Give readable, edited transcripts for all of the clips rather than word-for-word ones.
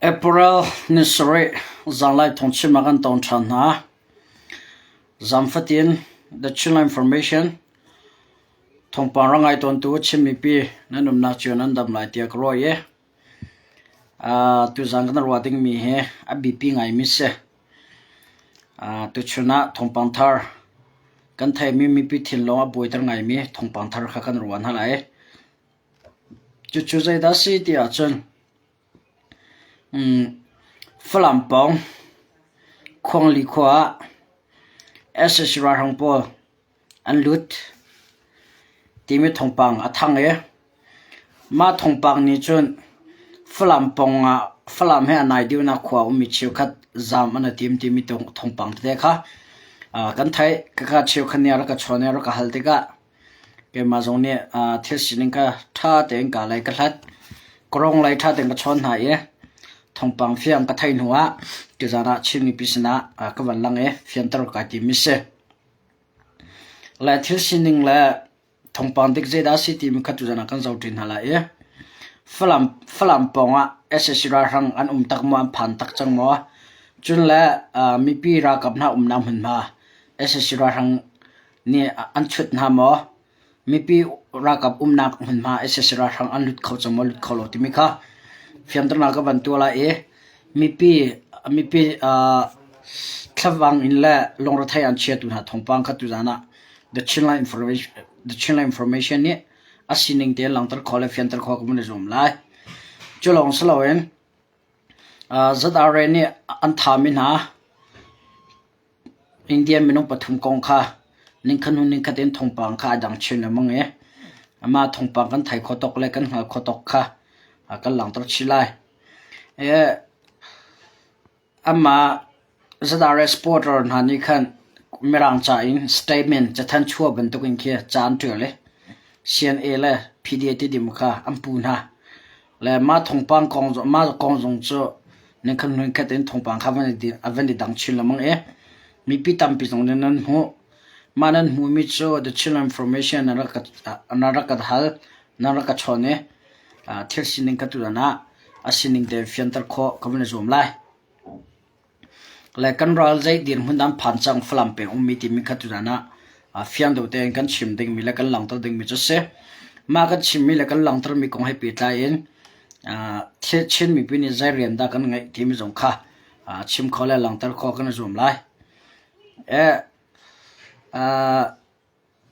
April ni sarih zanlai thawngchim ah kan tong ṭhan hna. Zan fatin The Chinland Information thawngpang rak ngai tawntu Chin mipi nan umnak cio nan dam lai tiah ka ruah i tuzan kan ruah dingmi hi a biapi ngaimi si. Tuchun ah thawngpang thar kan theihmi mipi thinlung a buaiter ngaimi thawngpang thar kha kan ruah hna lai. Cucu zeidah a si ti ahcun Falam pawng Khuangli khua ah sac ralhrang pawl an lut timi thawngpang a thang i mah thawngpang nih cun Falam pawng ah Falam he a nai deuhnak khua a ummi cheukhat zaam an i tim timi thawngpang tete kha kan theih. Khakha cheukhat nih a rak ka chawn i a rak ka hal tikah Keimah zong nih thil sining kha ṭha tein kaa lei ka hlat. Ka rong lei ṭha tein ka chawn hna i thawngpang fiang ka theih hnuah tuzaan ah Chin mipi sinah ka van lang i fianter kai tim i si. Le thil sining le thawngpang dik zeidah a si timi kha tuzaan ah kan zohṭi hna lai i Falam, Falam pawngah sac ralhrang an um tak maw, an phan tak cang maw? Cun le mipi ralkap hna umnak hmunhma sac ralhrang nih an chut hna maw? Mipi ralkap umnak hmunhma sac ralhrang an lut kho cang maw lut kho lo timi kha fianternak ka van tuah lai i mipi mipi thlavang in le lungrethei an chiatu hna thawngpang kha tuzaan ah The Chinland Information The Chinland Information nih a sining tein langhter khawh le fianter khawh ka van i zuam lai. Cu lawng si loin ZRA nih an thami hna India minung pathum kong kha ningkhat hnu ningkhat in thawngpang kha a dang chin lengmang i amah thawngpang kan thei kho tawk le kan hngal kho tawk kha kan langhter chih lai. Amah ZRA supporter hna nih khan Mirang ca in statement cathanh chuah bantukin khi ca an ṭial i CNA le PDA Tidim kha an pu hna. Le mah thawngpang kong mah kong zong cu ningkhat hnu ningkhat in thawngpang kha van i dang chin lengmang i mipi tampi zong nih nan hmuh. Mah nan hmuhmi cu The Chinland Information nan rak ka hal, nan rak ka chawn i thil sining ka tutan ah a sining tein fianter khawh ka van i zuam lai. Le kan ral zei dirhmun an phan cang Falam peng ummi timi kha tutan ah fiang deuh tein kan chim dingmi le kan langhter dingmi cu a si. Mah kan chimmi le kan langhtermi kong he pehtlai in Chin mipi nih zei rian dah kan ngeih timi zong kha chim kho le langhter khawh kan i zuam lai.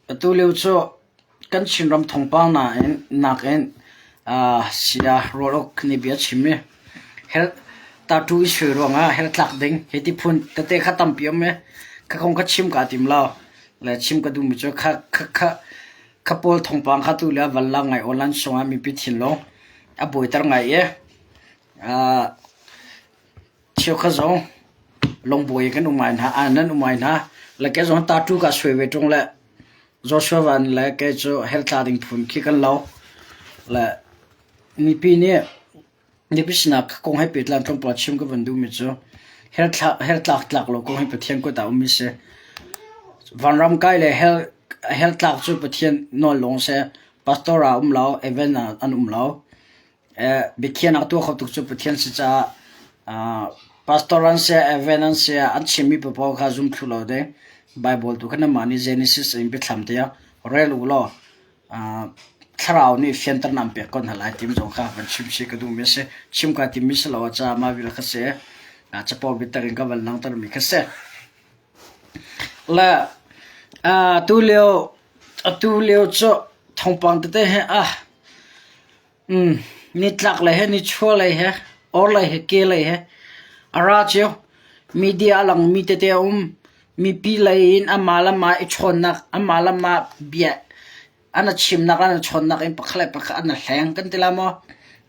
Atu lio cu kan Chinram thawngpang nakin sia rual-awk nih bia a chim i taṭu i sui ruangah hell tlak ding hei ti phun tete kha tampi a um i kha kong kha chim kaa tim lo. Le chim ka duhmi cu kha pawl thawngpang kha tu le a van lang ngai online chungah mipi thinlung a buaiter ngai i Cheukhat zong lungbuai kan um ngai hna, nan um ngai hna. Le kei zong tattoo kaa suai ve ṭung le Joshua Van le kei cu hell tla ding phun khi kan lo. Le mipi nih mipi sinah kong he pehtlai tlawmpal chim ka van duhmi cu hell thlak hell tlak tlak lo kong hi Pathian kut ah ummi si. Vanram kai le hell hell tlak cu Pathian nawl lawng si. Pastor ah um lo, event ah an um lo. Biakhiahnak tuah kho tuk cu Pathian si caah pastor an si, Evan an si, an chimmi paoh kha zum thlu lo ding. Bible tu kha nanmah nih Genesis in biathlam tiah rel u law thlarau nih fianternak an pek ko hna lai timi zong kha van chim si ka duhmi a si. Chim kaa timmi si lo caah mah vial kha si. Capo biatak in ka van langhtermi kha si. Le atu lio atu lio cu thawngpang tete he ah Nitlak lei he nichuah lei he orhlei he kehlei he a ra cio. Media a langmi tete a um. Mipi lei in amah le amah i chawnnak, amah le amah bia an i chimnak, an i chawnnak in pakhat le pakhat an i hleng kan ti lai maw?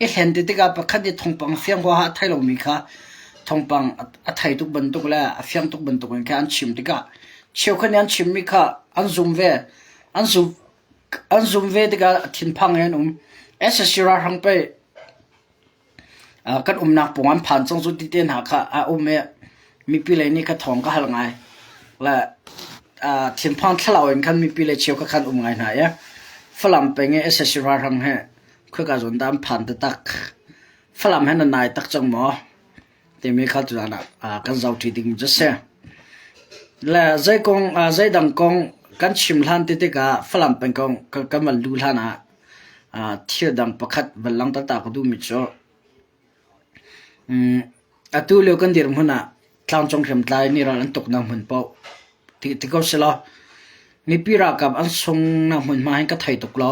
I hlen ti tikah pakhat nih thawngpang fiang huaha a thei lomi kha thawngpang a thei tuk bantuk le a fiang tuk bantuk in khan an chim tikah cheukhat nih an chimmi kha an zum ve. An zum An zum ve tikah thinphang in an um. Sac ralhrang pei kan umnak pawng an phan cang cu ti te hna kha a um i mipi lei nih kha thawng ka hal ngai. Le thinphang thlalau in khan mipi lei cheu kha khan um ngai hna i Falam peng i sac ralhrang hi khoika zawn dah an phan taktak. Falam he nan nai tak cang maw? Timi kha tuzaan ah kan zohṭi ding cu a si. Le zei kong zeidang kong kan chim hlan ti tikah Falam peng kong kan van luh hlan ah thil dang pakhat van langhter ta ka duhmi cu atu lio kan dirhmun ah tlangcung hriamtlai nih ral an tuknak hmun paoh ti ko selaw mipi ralkap an sunghnak hmunhma hin ka thei tuk lo.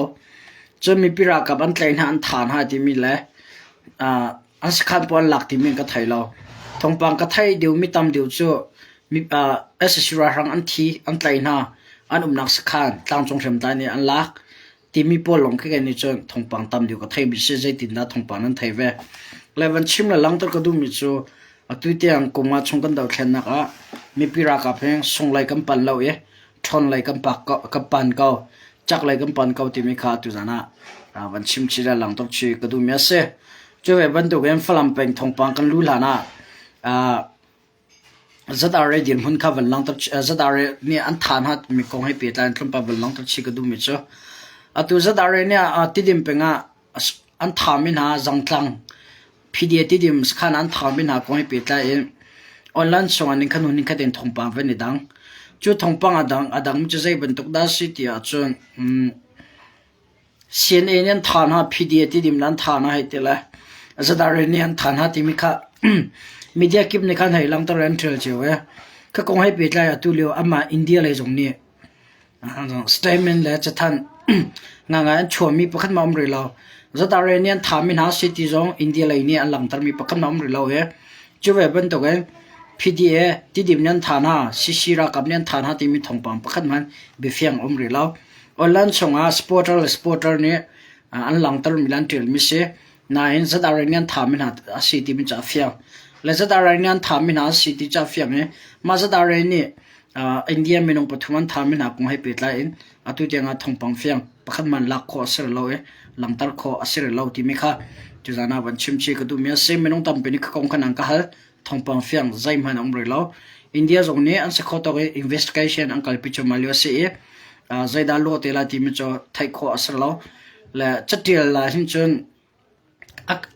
Cun mipi ralkap an tlaih hna an thah hna timi le an sakhan pawl an lak timi ka thei lo. Thawngpang ka theih deuh mi tam deuh cu sac ralhrang an thi an tlaih hna an umnak sakhan tlangcung hriamtlai nih an lak timi pawl lawng khi nih cun thawngpang tam deuh ka theimi si zeitindah thawngpang nan thei ve. Le van chim le langhter ka duhmi cu atu tiang kum nga chung kan dohthlennak ah mipi ralkap hi sunglei kan panh lo i ṭhawn lei kan pak ko kan pan ko cak lei kan pan ko timi kha tuzan ah van chim chih le langhter chih ka duhmi a si. Cu ve bantukin Falam peng thawngpang kan luh hlan ah ZRA dirhmun kha van langhter ZRA nih an thah hna timi kong he pehtlai in tlawmpal van langhter chih ka duhmi cu atu ZRA nih Tidim peng ah an thahmi hna Zangtlang PDA Tidim sakhan an thahmi hna kong he pehtlai in online chungah ningkhat hnu ningkhat in thawngpang van i dang. Cu thawngpang a dang a dangmi cu zei bantuk dah a si ti ahcun CNA nih an thah hna, PDA Tidim nih an thah hna hei ti le ZRA nih an thah hna timi kha media kip nih khan hei langhter an ṭial cio i kha kong he pehtlai atu lio amah India lei zong nih statement le cathanh ngangai an chuahmi pakhat hmanh a um rih lo. ZRA nih an thahmi hna si ti zong India lei nih an langhtermi pakhat hmanh a um rih lo i cu ve bantukin PDA Tidim nih an thah hna, CC ralkap nih an thah hna timi thawngpang pakhat hmanh biafiang a um rih lo. Online chungah supporter le supporter nih an langhtermi le an ṭialmi si. Nain ZRA nih an thahmi hna a si timi cu a fiang. Le ZRA nih an thahmi hna a si ti cu a fiang i mah ZRA nih India minung pathum an thahmi hna kong he pehtlai in atu tiangah thawngpang fiang pakhat hmanh lak khawh a si rih lo i langhter khawh a si rih lo timi kha tuzaan ah van chim chih ka duhmi a si. Minung tampi nih kha kong khan an ka hal. Thawngpang fiang zeihmanh a um rih lo. India zong nih an si kho tawk i investigation an kalpi cuahmah lio a si i zeidah lawh te lai timi cu theih khawh a si lo. Le catial ah hin cun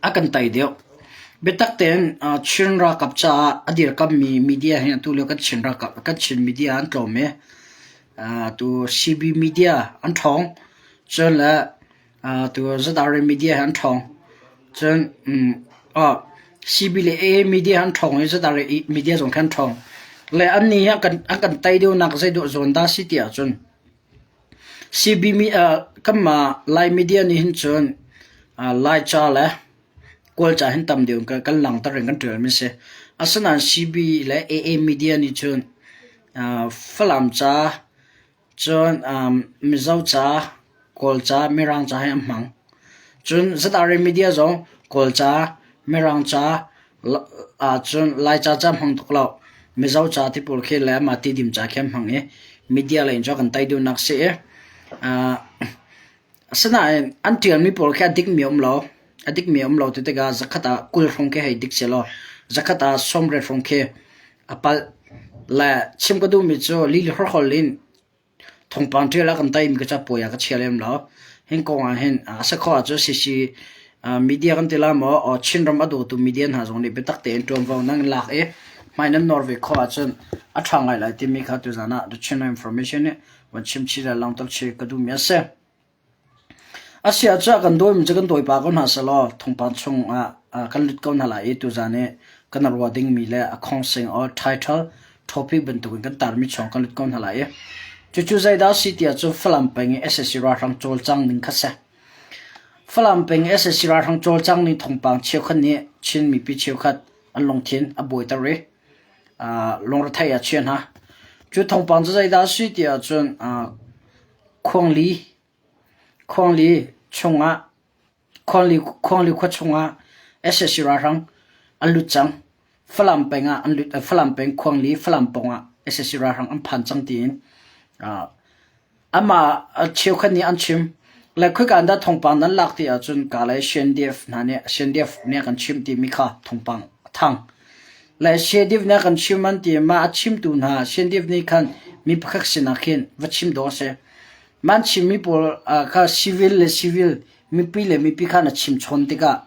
a kan tei deuh. Biatak tein Chin ralkap caah a dirkammi media hi atu lio kan Chin ralkap kan Chin media an tlawm i atu CB media an ṭhawng. Cun le atu ZRA media hi an ṭhawng. Cun CB le AA media an ṭhawng i ZRA media zong khi an ṭhawng. Le annih hi an kan tei deuhnak zeiduh zawn dah si ti ahcun CB kanmah Lai media nih hin cun Laica le Kawlca hin tam deuh in kan langhter in kan ṭialmi a si. Asinain CB le AA media nih cun Falam ca, cun Mizo ca, Kawlca, Mirang ca hi an hmang. Cun ZRA media zong Kawlca, Mirang ca, Ahcun Laica ca hmang tuk lo. Mizo ca ti pawl khi le mah Tidim ca khi an hmang i media lei in cu a kan tei duhnak si i asinain an ṭialmi pawl khi a dikmi a um lo. A dikmi a um lo ti tikah zakhat ah 20 hrawng khi hei dik sehlaw zakhat ah 80 hrawng khi a palh. Le chim ka duhmi cu lili horhol in Thawngpang ṭial ah kan taimi ka capawi ah ka chia lem lo. Hin kong ah hin a si khawh ahcun CC media kan ti la maw Chinram a dawtu media hna zong nih biatak tein ṭuanvo nan lak i hmai nan nawr ve khawh ahcun a ṭha ngai lai timi kha tuzaan ah The Chin Information nih van chim chih le langhter chih ka duhmi a si. A si ahcun a kan dawimi cu kan dawi pah ko hna sehlaw thawngpang chungah kan lut ko hna lai i tuzaan i kan ruah dingmi le a khongsing or title topic bantukin kan tarmi chung kan lut ko hna lai i cucu zeidah a si ti ahcun Falam peng i sac ralhrang cawlcang ning kha si. Falam peng i sac ralhrang cawlcang ning thawngpang cheukhat nih Chin mipi cheukhat an lungthin a buaiter i lungretheih a chia hna. Cu thawngpang cu zeidah a si ti ahcun Khuangli Khuangli chungah Khuangli Khuangli khua chungah sac ralhrang an lut cang. Falam peng ah an lut Falam peng Khuangli Falam pawng ah sac ralhrang an phan cang tiin amah cheukhat nih an chim. Le khoika in dah thawngpang nan lak ti ahcun ka le CNDF hna nih CNDF nih a kan chimh timi kha thawngpang a thang. Le CNDF nih a kan chim an ti mah a chimtu hna CNDF nih khan mi pakhat sinah khin va chim dawh a si. Mah an chimmi pawl kha civil le civil mipi le mipi kha na chim chawn tikah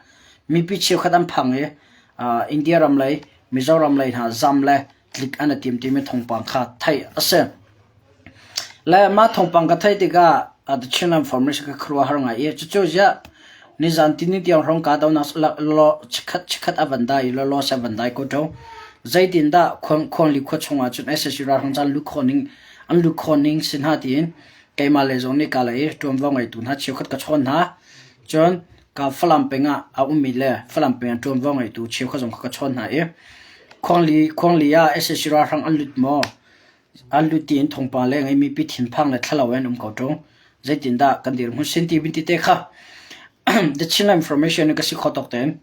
mipi cheukhat an phang i India ram lei Mizoram lei hna zam le tlik an i tim timi thawngpang kha theih a si. Le mah thawngpang ka theih tikah The Chinland Information ka khuaruahhar ngai i cucu ziah nizan tini tiang hrawng kahdohnak law chikkhat chikkhat a van dai i law a van dai ko ṭo. Zeitindah Khuangli khua chungah cun sac ralhrang cu an lut khawh ning an lut khawh ning si hna tiin keimah le zong nih ka lei i ṭuanvo ngeitu hna cheukhat ka chawn hna. Cun ka Falam peng ah a ummi le Falam peng ah ṭuanvo ngeitu cheukhat zong kha ka chawn hna i Khuangli Khuangli ah sac ralhrang an lut maw? An lut tiin thawngpang le ngeimi pi thinphang le thlalau in an um ko ṭung. Zeitindah kan dirhmun sin ti binti te kha The Chinland Information in ka si kho tawk tein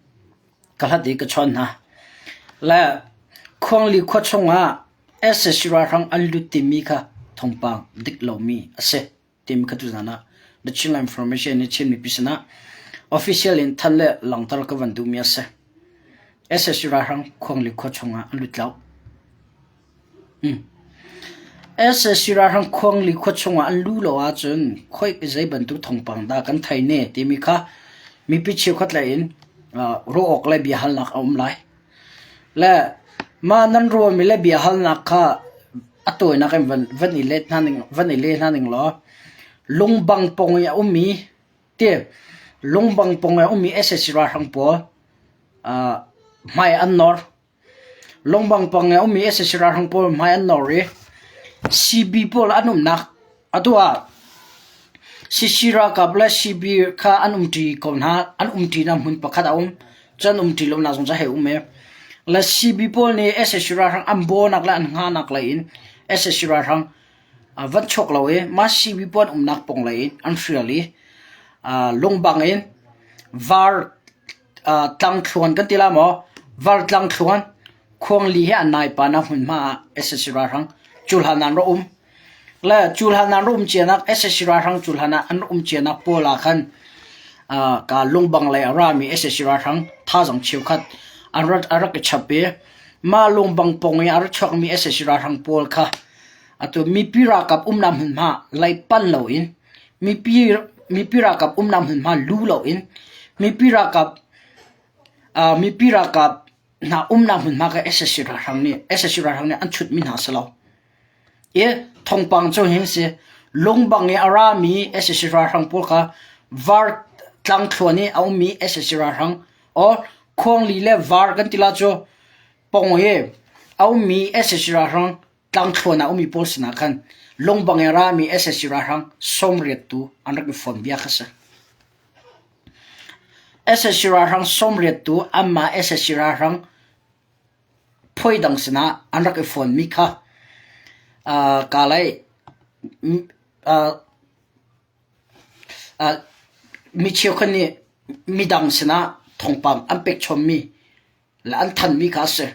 ka hlat i ka chawn hna. Le Khuangli khua chungah sac ralhrang an lut timi kha thawngpang dik lomi a si. Timi kha tuzan ah The Chinland Information nih Chin mipi sinah official in thanh le langhter ka van duhmi a si. Sac ralhrang Khuangli khua chungah an lut lo. Sac ralhrang Khuangli khua chungah an luh lo ahcun khoi zei bantuk thawngpang dah kan thei ne timi kha mipi cheukhat lei in ruah awk le biahalnak a um lai. Le mah nan ruahmi le biahalnak kha a tawinak in van, van i let hna ning, van i leh hna ning law lungbang pawng i a ummi ti lungbang pawng i a ummi sac ralhrang pawl uh, hmai an nawr. Lungbang pawng i a ummi sac ralhrang pawl hmai an nawr i CB pawl an umnak Atu ah CC ralkap le CB kha an umṭi ko hna. An umṭinak hmun pakhat a um. Cun umṭi lonak zong cu a hei um i. Le CB pawl nih sac ralhrang an bawnak le an hngahnak lei in sac ralhrang van chuak lo i mah CB pawl an umnak pawng lei in an hrial i lungbang in var tlangthluan kan ti la maw? Var tlangthluan Khuangli he an naipa nak hmunhma ah sac ralhrang cuhlan an rak um. Le cuhlan an rak um cianak sac ralhrang cuhlan ah an rak um cianak pawl ah khan ka lungbang lei a rami sac ralhrang thazaang cheukhat an rak a rak i chap i mah lungbang pawng i a ra chuakmi sac ralhrang pawl kha atu mipi ralkap umnak hmunhma lei panh loin mipi mipi ralkap umnak hmunhma lu loin mipi ralkap mipi ralkap hna umnak hmunhma kha sac ralhrang nih sac ralhrang nih an chutmi hna si lo. I thawngpang cu hin si lungbang i a rami sac ralhrang pawl kha var tlangthluan i a ummi sac ralhrang or khuangli le var kan ti la cu pong i a ummi sac ralhrang tlangthluan ah ummi pawl sinah khan lungbang i a rami sac ralhrang 80 tu an rak i fon bia kha si. Sac ralhrang 80 tu anmah sac ralhrang phuai dang sinah an rak i fonmi kha kalay mi cheukhat nih midang sinah thawngpang an pek chommi le an thanmi kha a si.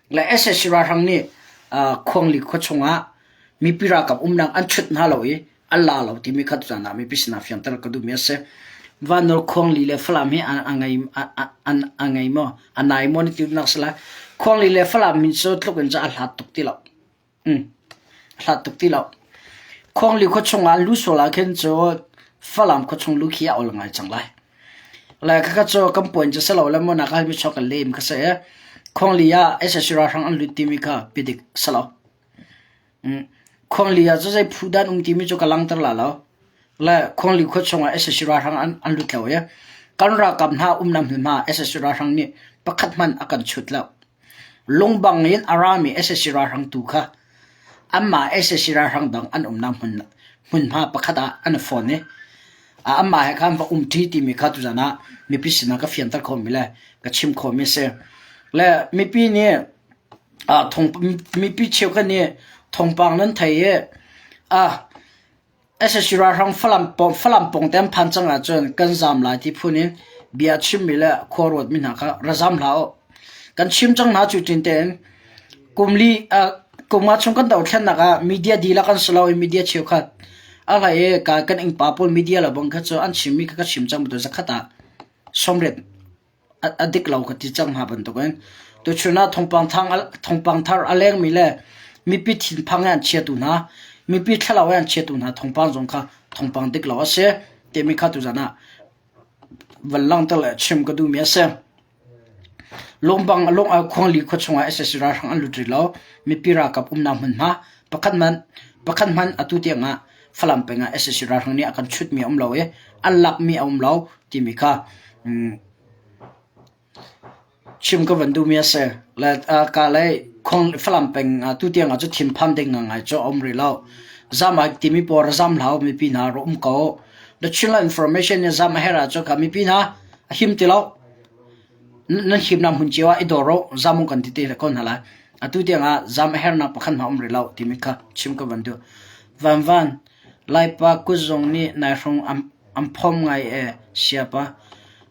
Le sac ralhrang nih Khuangli khua chungah mipi ralkap umnak an chut hna lo i an la lo timi kha tuzan ah mipi sinah fianter ka duhmi a si. Vannawl Khuangli le Falam hi a ngei a ngei maw a nai maw na ti duhnak si lai. Khuangli le Falam min cu tluk in cu a hlat tuk ti lo. Hlat tuk ti lo. Khuangli khua chungah an lu sual ahkhin cu Falam khua chung lu khi a ol ngai cang lai. Le khakha cu kan puan cu si lo le maw nak ah mi chuak kan lem kha si i Khuangli ah sac ralhrang an lut timi kha biadik si lo. Khuangli ah cu zei phu dah an um timi cu ka langhter la lo. Le Khuangli khua chungah sac ralhrang an, an lut lo i kan ralkap hna umnak hmunhma sac ralhrang nih pakhat hmanh a kan chut lo. Lungbang in a rami sac ralhrang tu kha anmah sac ralhrang dang an umnak hmun hmunhma pakhat ah an i fon i anmah he khan va umṭi timi kha tuzan ah mipi sinah ka fianter khawhmi le ka chim khawhmi a si. Le mipi nih thong mipi cheukhat nih thawngpang nan thei i ah Sac ralhrang Falam pawng Falam pawngte an phan cang ahcun kan zaam lai ti phun in bia chimmi le khua ruatmi hna kha ra zaam hlah u. Kan chim cang hna cu ṭin tein kum li kum nga chung kan dothlennak ah media dihlak an si lo i media cheukhat a hlei i ka kan innpa pawl media le bang kha cu an chimmi kha ka chim cang bantuk zakhat ah 80 a dik lo ka ti cang hna bantukin tuchun ah thawngpang thang thawngpang thar a lengmi le mipi thinphang he an chiatu hna mipi thlalau he an chiatu hna thawngpang zong kha thawngpang dik lo a si timi kha tuzan ah van langhter le chim ka duhmi a si. Lungbang lung Khuangli khua chungah sac ralhrang an lut rih lo. Mipi ralkap umnak hmunhma pakhat hmanh pakhat hmanh atu tiangah Falam peng ah sac ralhrang nih a kan chutmi a um lo i an lakmi a um lo timi kha Chim ka van duhmi a si. Le ka le Falam peng ah tutiang ah cu thinphan ding ngangai cu a um rih lo. Zam ah timi pawl ra zam hlah u, mipi hna ra um ko. The Chinland Information nih zam a herh ahcun kha mipi hna a him ti lo. Nan himnak hmun cio ah i dor u, zam u kan ti te ko hna lai. Atu tiang ah zam a herhnak pakhat hmanh a um rih lo timi kha chim ka van duh. Van Van, Laipa kut zong nih nai hrong an phom ngai ee, siapa.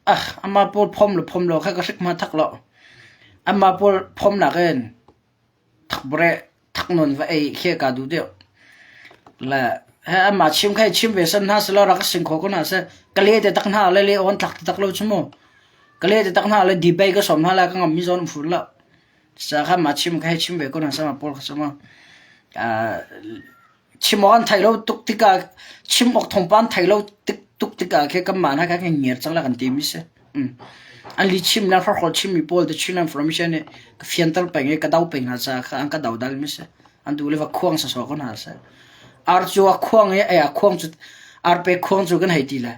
Ah, amah pawl phom le phom lo kha ka hrik hma thak lo. Amah pawl phomnak in thakbre thaknawn va ei khi ka duh deuh. Le he amah chim kha chim ve san hna selaw rak sing kho ko hna seh. Ka le te tak hna le le on tlak te tak lo chu mu. Ka le te tak hna le debate ka som hna la ka ngam mi zawn um fur lo. Sa kha mah chim kha chim ve ko hna seh mah pawl kha cu mu. Ah, Chim awk an theih lo tuk tikah chim awk thawngpang an theih lo tik tuk tikah khi kanmah hna kha kan ngiar cang lai kan timi si. Mm. An li chim le hrawkhrol chimmi pawl te Chinland Information nih ka fianter peng i ka do peng hna caah kha an ka dodal mi si. An duh le va khuang sawsawh ko hna seh. Ar cu a khuang i ai a khuang cu arpe khuang cu kan hei ti le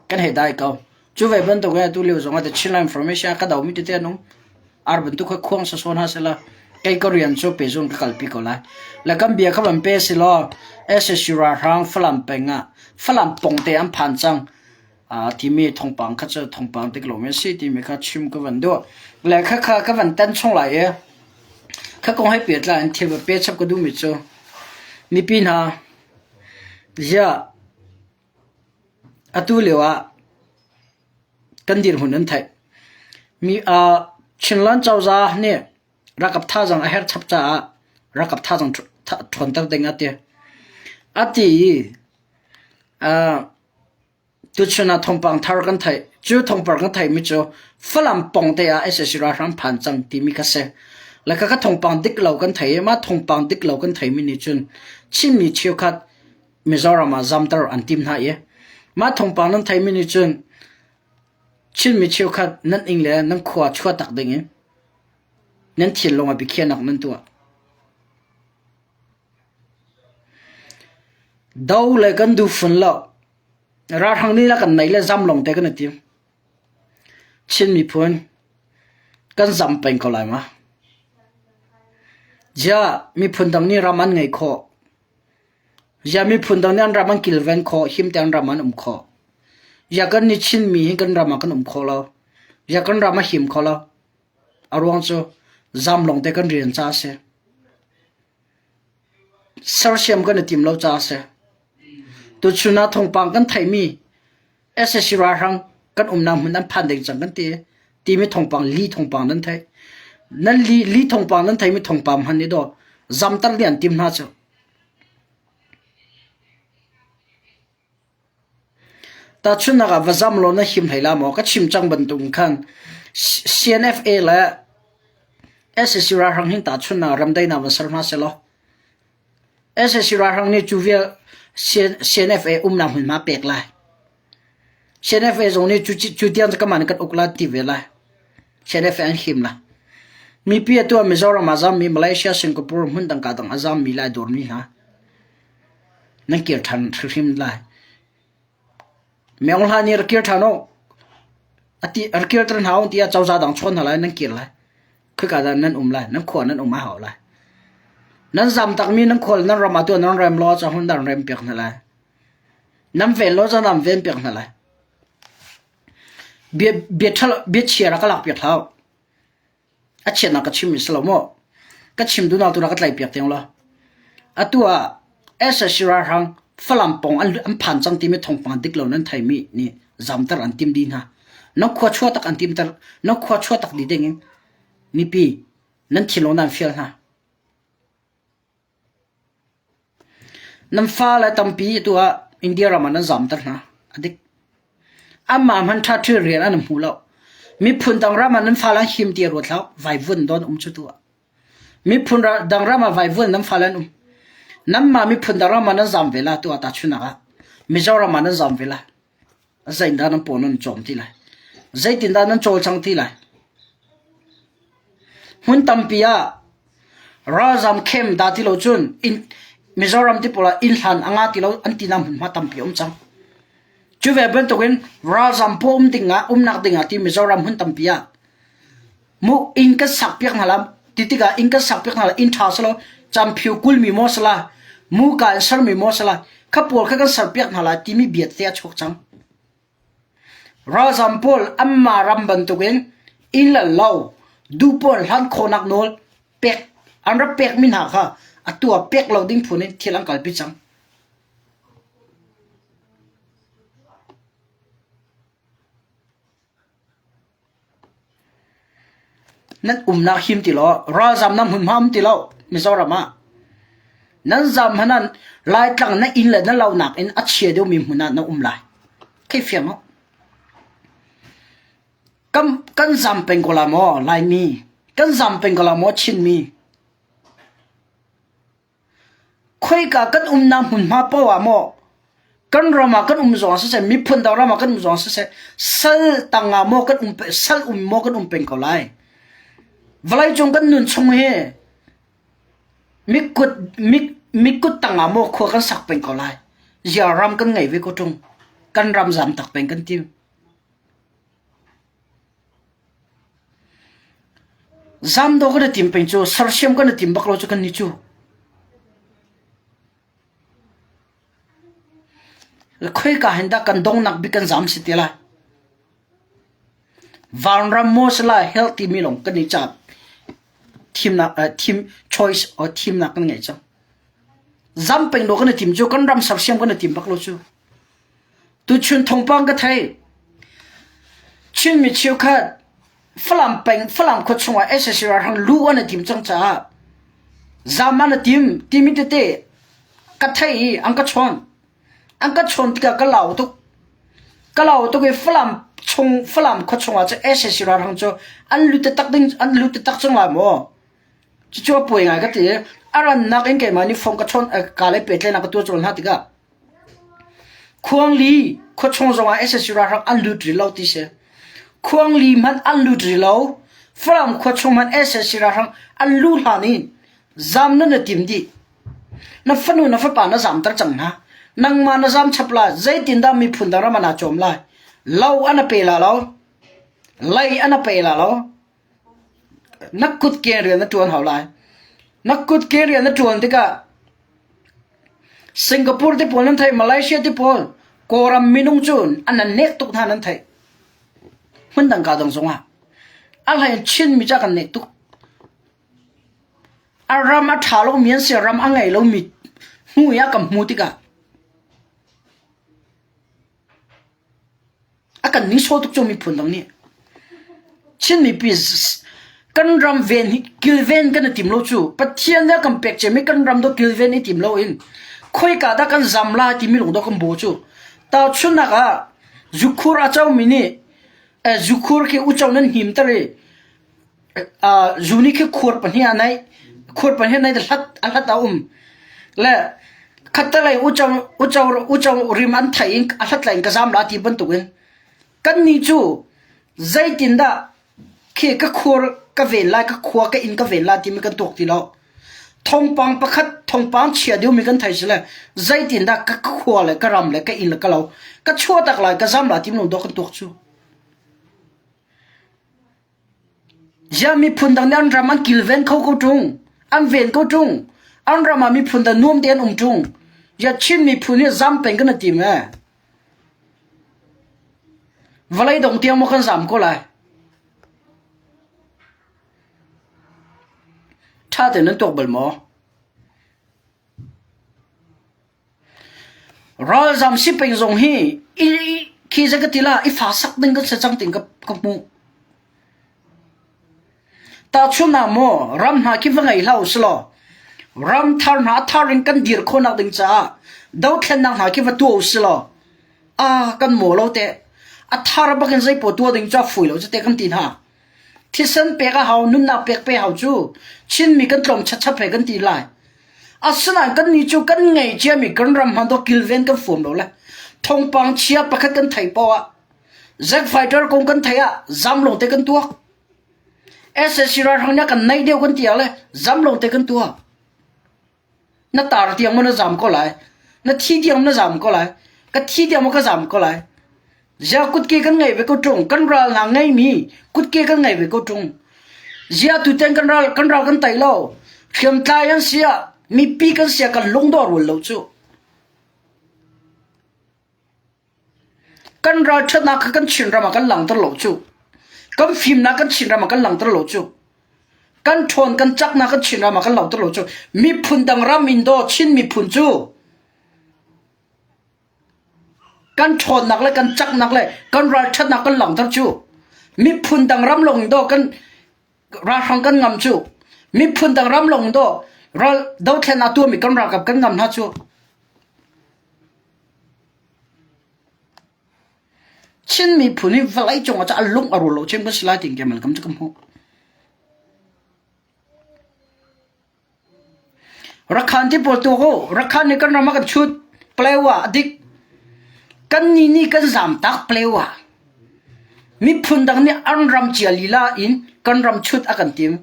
kan hei dai ko. Cu ve bantuk in atu lio zong ah The Chinland Information a ka domi tete an um. Ar bantuk kha khuang sawsawh hna sehla kei ka rian cu pehzung ka kalpi ko lai. Le kan bia kha van pe silaw SSU ralhrang Falam peng ah Falam pongte an phan cang. Uh, timi thawngpang kha cu thawngpang dik lomi a si timi kha chim ka van duh. Le kha kha ka van tan chung lai i kha kong he pehtlai in thil va pe chap ka duhmi cu mipi hna ziah Atu lio ah kan dirhmun an theih. Mi Chinland cozah nih ralkap thazaang a herh chap caah ralkap thazaang ṭhawnter ding a ti. A ti i tuchun ah thawngpang thar kan theih. Cu thawngpang kan theihmi cu Falam pawngte ah sac ralhrang phan cang timi kha si. Le khakha thawngpang dik lo kan thei i mah thawngpang dik lo kan theimi nih cun Chinmi cheukhat Mizoram ah zamter an tim hna i mah thawngpang nan theimi nih cun Chinmi cheukhat nan inn le nan khua chuahtak ding in nan thinlung ah biakhiahnak nan tuah. Do le kan duh fun lo. Ralhrang nih la kan nei le zam lawng te kan i tim. Chin miphun kan zam peng ko lai ma? Ziah miphun dang nih ram an ngeih khawh. Ziah miphun dang nih an ram an kilven khawh, him tein an ram an um khawh. Ziah kan nih Chinmi hi kan ram ah kan um kho lo. Ziah kan ram a him kho lo. A ruang cu zam lawng te kan rian caah a si. Sersiam kan i tim lo caah a si. Tuchun ah thawngpang kan theihmi sac ralhrang kan umnak hmun an phan ding cang kan ti. Timi thawngpang li thawngpang nan theih. Nan li li thawngpang nan theihmi thawngpang hman nih daw zamter ding an tim hna cu. Tahchunhnak ah va zam law na him hlei la maw? Ka chim cang bantuk khan CNFA le sac ralhrang hin tahchunhnak ramdaihnak van ser hna sehlaw sac ralhrang nih cu vial CNFA umnak hmunhma pek lai. CNFA zong nih cu tiang cu kanmah nih kan uk lai ti ve lai. CNFA an him lai. Mipi atu ah Mizoram ah zammi, Malaysia, Singapore hmun dang ka dang a zammi le ai dawrmi hna nan kir ṭhan hrimhrim lai. Meong hla nih rak kir ṭhan u. Ati rak kirter hna u tiah cozah dang chawn hna lai nan kir lai. Khika dah nan um lai, nan khua nan um a hau lai. Nan zam takmi nan khua nan ram ah tu nan rem law ca hun dan rem piak hna lai. Nan ven law ca nan ven piak hna lai. Bia bia ṭhalo bia chia rak ka lak piak hlah. A chiatnak ka chimmi si lo maw? Ka chim duhnak tu rak ka tlaihpiak tiang law. Atu ah sac ralhrang Falam pawng an, an phan cang timi thawngpang dik lo nan theimi nih zamter an tim dih hna. Nan khua chuah tak an timter, nan khua chuah tak dih ding in mipi nan thinlung nan fial hna. Nan fale tampi tu ah India ram ah nan zamter hna. A dik. Anmah hmanh ṭha thil rian an hmu lo. Miphun dang ram ah nan fale an him ti ruat hlah. Vaivuan dawn um cu tu ah. Miphun dang ram ah vaivuan nan fale an um. Nanmah miphun dang ram ah nan zam ve la tu ah tahchunhnak ah. Mizoram ah nan zam ve la. Zeitindah nan paw nan cawm ti lai? Zeitindah nan cawlcang ti lai? Hmun tampi ah ralzam camp dah ti lo cun inn Mizoram ti pawl ah inn hlan a nga ti lo an tinak hmunhma tampi a um cang. Cu ve bantukin ralzam pawl um ding ah umnak ding ah ti Mizoram hmun tampi ah mu inn kan sak piak hna la ti tikah inn kan sak piak hna la inn ṭha selaw camphiu kulmi maw sala muka in sermi maw sala kha pawl kha kan ser piak hna lai timi bia te a chuak cang. Ralzam pawl anmah ram bantukin inn le lo duh pawl hlan khawhnak nawl pek an rak pekmi hna kha atu ah pek lo ding phun in thil an kalpi cang. Nan umnak him ti lo, ralzam nan hmunhma um ti lo Mizoram ah. Nan zam hmanh ah Laitlang na inn le na lo nakin a chia deuhmi hmun ah na um lai. Thei fiang u. Kan, kan zam peng ko la maw Laimi? Kan zam peng ko la maw Chinmi? Khoika kan umnak hmunhma paoh ah maw kan ram ah kan um zong ah siseh, miphun dang ram ah kan um zong ah siseh, sal tang ah maw kan um sal um maw kan um peng ko lai. Vawleicung kan nun chung hi mikut mik mikut tang ah maw khua kan sak peng ko lai. Zia ram kan ngei ve ko ṭung. Kan ram zam tak peng kan tim. Zam dawh kan i tim peng cu sersiam kan i tim bak lo cu kan nih cu. Khoika hin dah kan dongnak bik kan zam si ti lai. Vanram maw si lai hell timi lawng kan i caap thimnak uh, thim choice or thimnak kan ngei cang. Zam peng do kan i tim cu kan ram sersiam kan i tim bak lo cu. Tuchun thawngpang ka thei. Chinmi cheukhat Falam peng Falam khua chungah sac ralhrang lu an i tim cang caah zam an i tim timi tete ka thei i an ka chawn. An ka chawn tikah ka lau tuk. Ka lau tuk i Falam chung Falam khua chungah cu sac ralhrang cu an lut taktak ding an lut taktak cang lai maw? Cucu a puai ngai ka ti. A rannak in keimah nih phone ka chawn ka le pehtlaihnak ka tuah colh hna tikah Khuangli khuachung zongah sac ralhrang an lut rih lo ti si. Khuangli hmanh an lut rih lo. Falam khuachung hmanh sac ralhrang an luh hlan in zam nan i tim dih. Na fanu na fapa na zamter cang hna. Nangmah na zam chap lai. Zeitindah miphun dang ram ah naa cawm lai? Lo an a pe la lo. Lei an a pe la lo. Na kutke rian na ṭuan hau lai. Na kutke rian na ṭuan tikah Singapore te pawl nan theih, Malaysia te pawl, Kawlram minung cu an nan nek tuk hna nan theih. Hmun dang ka dang zongah. A hlei Chinmi ca kan nek tuk. A ram a ṭha lomi an si, ram a ngei lomi hmu i a kan hmu tikah A kan nihsawh tuk cu miphun dang nih. Chin mipi kan ram ven hi kilven kan i tim lo cu. Pathian nih a kan pek ciami kan ram dawh kilven i tim loin khoika dah kan zam lai timi lung dawh kan baw cu. Tahchunhnak ah zukhur a comi nih zukhur khi uco nan himter i zu nih khi khur pahnih a neih. Khur pahnih a neih hlat a hlat a um. Le khattelei uco uco uco rim an theih in a hlat lei in ka zam la ti bantukin kannih cu zeitindah khi ka khur ka ven lai ka khua ka inn ka ven lai timi kan tuak ti lo. Thawngpang pakhat thawngpang chia deuhmi kan thei sile zeitindah ka khua le ka ram le ka inn le ka lo ka chuah tak lai ka zam lai timi lung dawh kan tuak cu. Ziah miphun dang nih an ram an kilven kho ko ṭung? An ven ko ṭung? An ram ah miphun dang nuam tein an um ṭung? Ziah Chin miphun hi zam peng kan i tim ee? Vawlei dong tiang maw kan zam ko lai? Ṭha tein nan tuak bal maw? Ralzam si peng zong hi i khi zei ka ti la i fa sak ding kan si cang ting ka ka hmuh. Tahchun ah maw ram hna khi va ngei hlah usilaw ram thar hna a thar in kan dir khawhnak ding caah dothlennak hna khi va tuah usilaw a kan maw lo teh. A thar bak in zei paoh tuah ding cu a fui lo cu te kan ti hna. Thisen pek a hau, nunnak pek pe hau cu Chinmi kan tlawm chachap he kan ti lai. Asinain kannih cu kan ngei ciami kan ram hmanh dawh kilven kan fuam lo le thawngpang chia pakhat kan theih paoh ah Zack fighter kong kan theih ah zam lawng te kan tuak. SSC ralhrang nih a kan naih deuh kan ti ah le zam lo te kan tuah. Na tar tiang maw na zam ko lai? Na thi tiang na zam ko lai? Ka thi tiang maw ka zam ko lai? Zia kutke kan ngei ve ko ṭung. Kan ral hna ngeimi kutke kan ngei ve ko ṭung. Zia tuten kan ral kan ral kan tei lo. Hriamtlai an si ah mipi kan si ah kan lungdawh rual lo cu. Kan ralṭhatnak kha kan Chinram ah kan langhter lo cu. Kan fimnak kan Chinram ah kan langhter lo cu. Kan ṭhawn kan caknak kan Chinram ah kan langhter lo cu. Miphun dang ram in daw Chin miphun cu kan ṭhawnnak le kan caknak le kan ralṭhatnak kan langhter cu. Miphun dang ram lawng in daw kan ralhrang kan ngam cu. Miphun dang ram lawng in daw ral dothlennak tuahmi kan ralkap kan ngam hna cu. Chin miphun hi vawleicung ah a lung a rual lo cem kan si lai tiin keimah kam cu ka hmuh. Rakhan ti pawl tuak u. Rakhan nih kan ram ah kan chut. Plewa a dik. Kan ni nih kan zamtak plewa. Miphun dang nih an ram cia lila in kan ram chut a kan tim.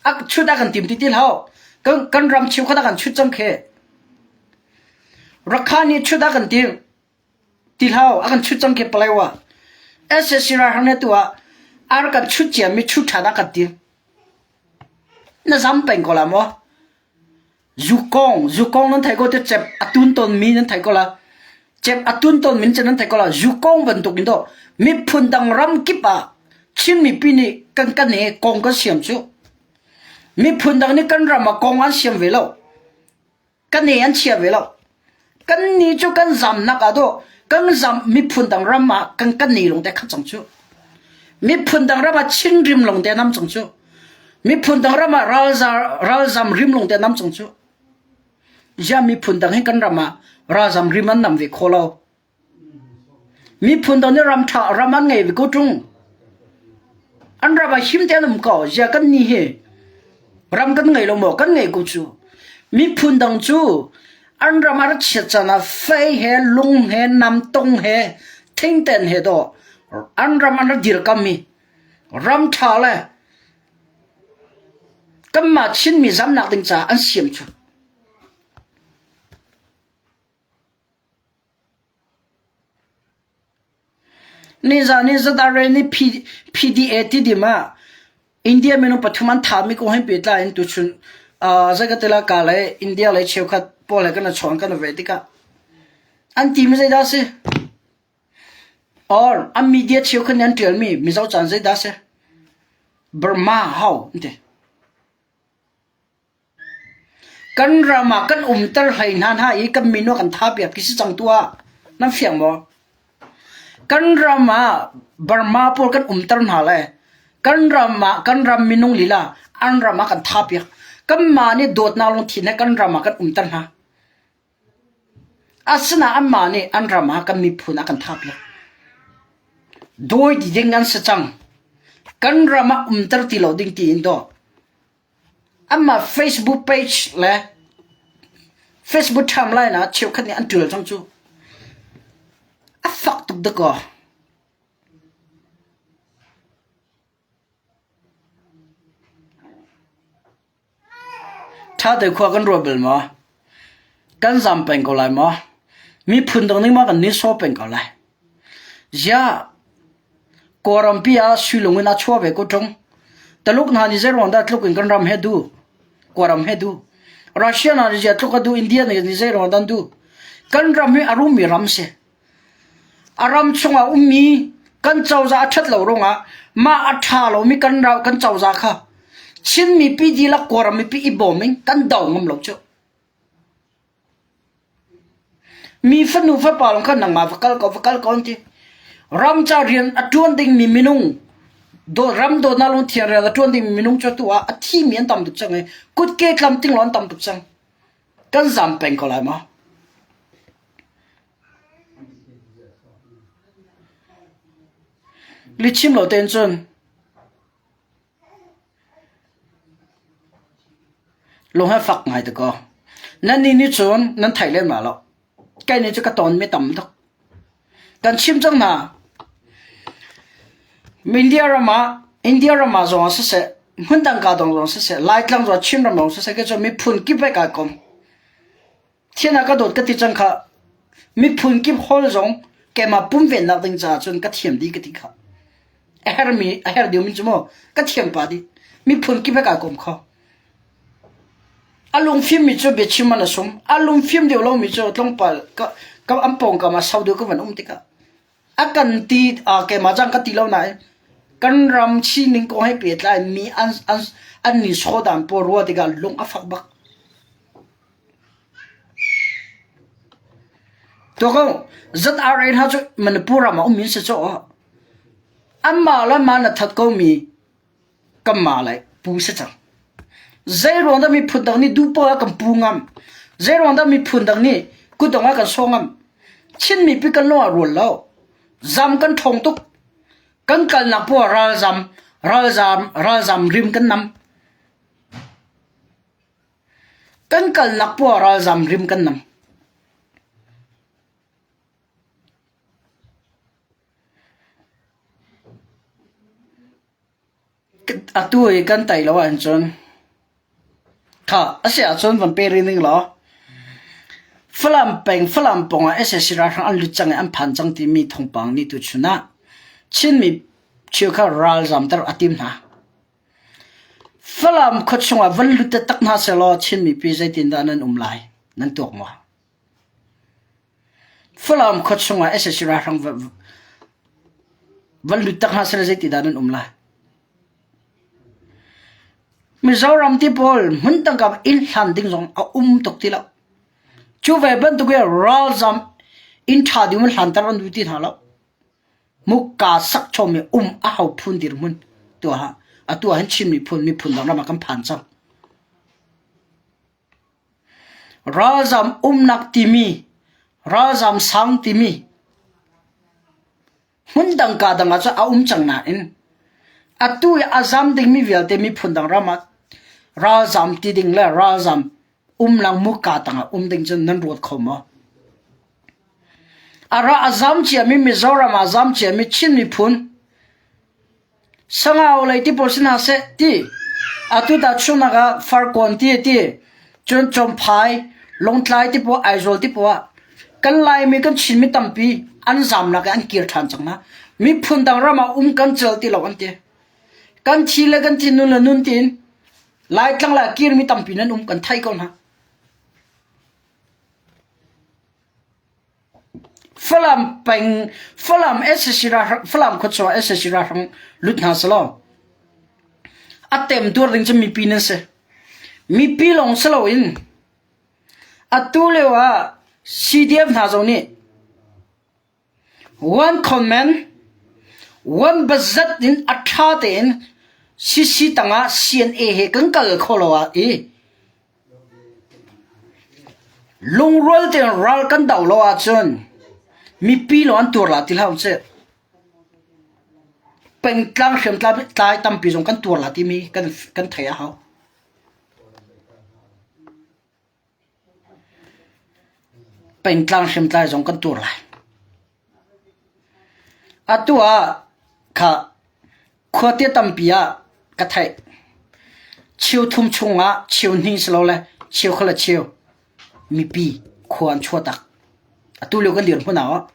A chut a kan tim ti ti hlah. Kan, kan ram cheukhat a kan chut cang khi. Rakha nih chut a kan timh. Ti hlah a kan chut cang khi Palawa. SSC ralhrang nih atu ah a rak kan chut ciami chut ṭhan a kan timh. Na zam peng ko la maw? Zukong, zukong nan thei ko te cep a tun tawn mi nan thei ko la. Cep a tun tawn min nan thei ko la. Zukong bantuk in do miphun dang ram kip ah Chin mipi nih kan kan he kong kan siam cu. Miphun dang nih kan ram ah kong an siam ve lo. Kan e an chia ve lo. Kan ni cu kan zamnak ah dawh kan zam miphun dang ram ah kan kan ni lung te khat cang cu. Miphun dang ram ah Chin rim lung te nam cang cu. Miphun dang ram ah ralzam rim lung te nam cang cu. Zia miphun dang hi kan ram ah ralzam rim an nam ve kho lo. Miphun dang nih ram ṭha ram an ngei ve ko ṭung. An ram ah him tein an um ko. Ziah kan nih hi ram kan ngei lo maw? Kan ngei ko cu. Miphun dang cu an ram a rat chiat caan ah fei he lung he namtong he thingten he dawh an ram an rak dirkam i ram ṭha le kanmah Chinmi zamnak ding caah an siam cu. Nizan i ZRA nih PDA tidim ah India minung pathum an thahmi kong he pehtlai in tuchun zeikatila ka le India lei cheukhat pawl he kan i chawn kan i ve tikah an timi zeidah a si? Or an media cheukhat nih an ṭialmi Mizo caan zeidah a si? Burma hau an ti. Kan ram ah kan umter hlei hna hna i kan min ah kan thapiak ti si cang tuah. Nan fiang maw? Kan ram ah Burma pawl kan umter hna le kan ram ah kan ram minung lila an ram ah kan thapiak. Kanmah nih dawtnak lungthin he kan ram ah kan umter hna. Asinain anmah nih an ram ah kan miphun ah kan thapiak. Dawi ti ding an si cang. Kan ram ah umter ti lo ding tiin dawh. Anmah Facebook page le Facebook timeline ah cheukhat nih an ṭial cang cu. A fak tuk dakaw. Ṭha te khua kan ruat bal maw? Kan zam peng ko lai maw? Miphun dang nih maw kan nihsawh peng ko lai? Ziah Kawlrampi ah suilung in a chuah ve ko ṭung. Taluk hna nih zeiruang dah tluk in kan ram he duh? Kawlram he duh. Russia hna nih ziah tluk a duh? India nih zeiruang dah an duh? Kan ram hi a rummi ram si. A ram chungah ummi kan cozah a ṭhat lo ruangah mah a ṭha lomi kan ram kan cozah kha Chin mipi dihlak Kawlram mipi i bawm in kan do ngam lo cu. Mi fanu fapa lawng kha nangmah va kal ko va kal ko an ti. Ram ca rian a ṭuan dingmi minung ram dawtnak lungthiang rian a ṭuan dingmi minung cu atu ah a thimi an tam tuk cang i kutke tlamtling lo an tam tuk cang. Kan zam peng ko lai maw? Lihchim lo tein cun Lung he fak ngai dakaw. Nannih nih cun nan theih lem la lo. Kei nih cu ka tawnmi tam tuk. Kan chim cang hna. India ram ah India ram ah zong ah siseh. Hmundang ka dong zong siseh, Laitlang zong Chinram zong siseh, kei cu miphun kip he kai kom. Thian ah ka dawt ka ti cang kha. Miphun kip hol zong keimah pumvennak ding caah cun ka thiam dih ka ti kha. A hermi a her deuhmi cu maw ka thiam pah dih. Miphun kip he kai kom kho. A lungfimmi cu biachim man a sum. A lungfim deuh lomi cu tlawmpal ka, ka an pawngkam ah sau deuh ka van um tikah A kan ti keimah cang ka ti lo nain kan ram sining kong he pehtlai mi an an an ni sawdan pawl ruah tikah lung a fak bak. Tuako ZRA hna cu Manipur ram ah um in si caw. Anmah le mah na that ko mi kanmah le pu si cang. Zeiruang dah miphun dang nih duh poah kan pu ngam? Zeiruang dah miphun dang nih kutdong ah kan sawh ngam? Chin mipi kan lung ah rual lo. Zam kan ṭhawng tuk. Kan kalnak poah ralzam, ralzam, ralzam rim kan nam. Kan kalnak poah ralzam rim kan nam. Atu i kan tei lo ahcun kha a si ahcun van pe rih ning law Falam peng Falam pawng ah sac ralhrang an lut cang i an phan cang timi thawngpang nih tuchun ah Chinmi cheukhat ralzamter a tim hna. Falam khuachung ah van lut taktak hna sehlaw Chin mipi zeitindah nan um lai nan tuak maw? Falam khua chungah sac ralhrang van lut tak hna seh zeitindah nan um lai? Mizoram ti pawl hmun tangka inn hlan ding zong a um tuk ti lo. Cu ve bantuk in ralzam inn ṭha ding in hlanter an duh ti hna lo. Mukka sak chom i um a hau phun dirhmun tuah atu ah hin Chin miphun miphun dang ram ah kan phan cang. Ralzam umnak timi, ralzam sang timi hmundang kaa dang ah cun a um cang nain atu i a zam dingmi vialte miphun dang ram ah ralzam ti ding le ralzam umnak muka tangah um ding cun nan ruat kho maw? A ra a zam ciami Mizoram ah zam ciami Chin miphun Sangau lei ti pawl si hna seh ti atu ta chungnak ah Farkawn ti ti cun Chomphai Lawngtlai ti pawl Aizawl ti pawl ah kan Laimi kan Chinmi tampi an zamnak i an kir ṭhan cang hna. Miphun dang ram ah um kan cel ti lo an ti. Kan thi le kan thi nun le nun tiin Laitlang le a kirmi tampi nan um kan theih ko hna. Falam peng Falam sac ralhrang Falam khuachung ah sac ralhrang lut hna selaw a temtuar ding cu mipi nan si. Mipi lawng si loin atu lio ah CDF hna zong nih one comment one bazat in a ṭha tein CC tangah CNA he kan kal kho lo ah i Lungrual tein ral kan do lo ahcun mipi lawng an tuar la ti hlah usih. Pengtlang hriamtlai tampi zong kan tuar la timi kan kan theih a hau. Pengtlang hriamtlai zong kan tuar lai. Atu ah kha khuate tampi ah ka theih. Cheu thum chungah cheu hnih silole cheu kha le cheu mipi khua an chuah tak. Atu lio kan dirhmun ah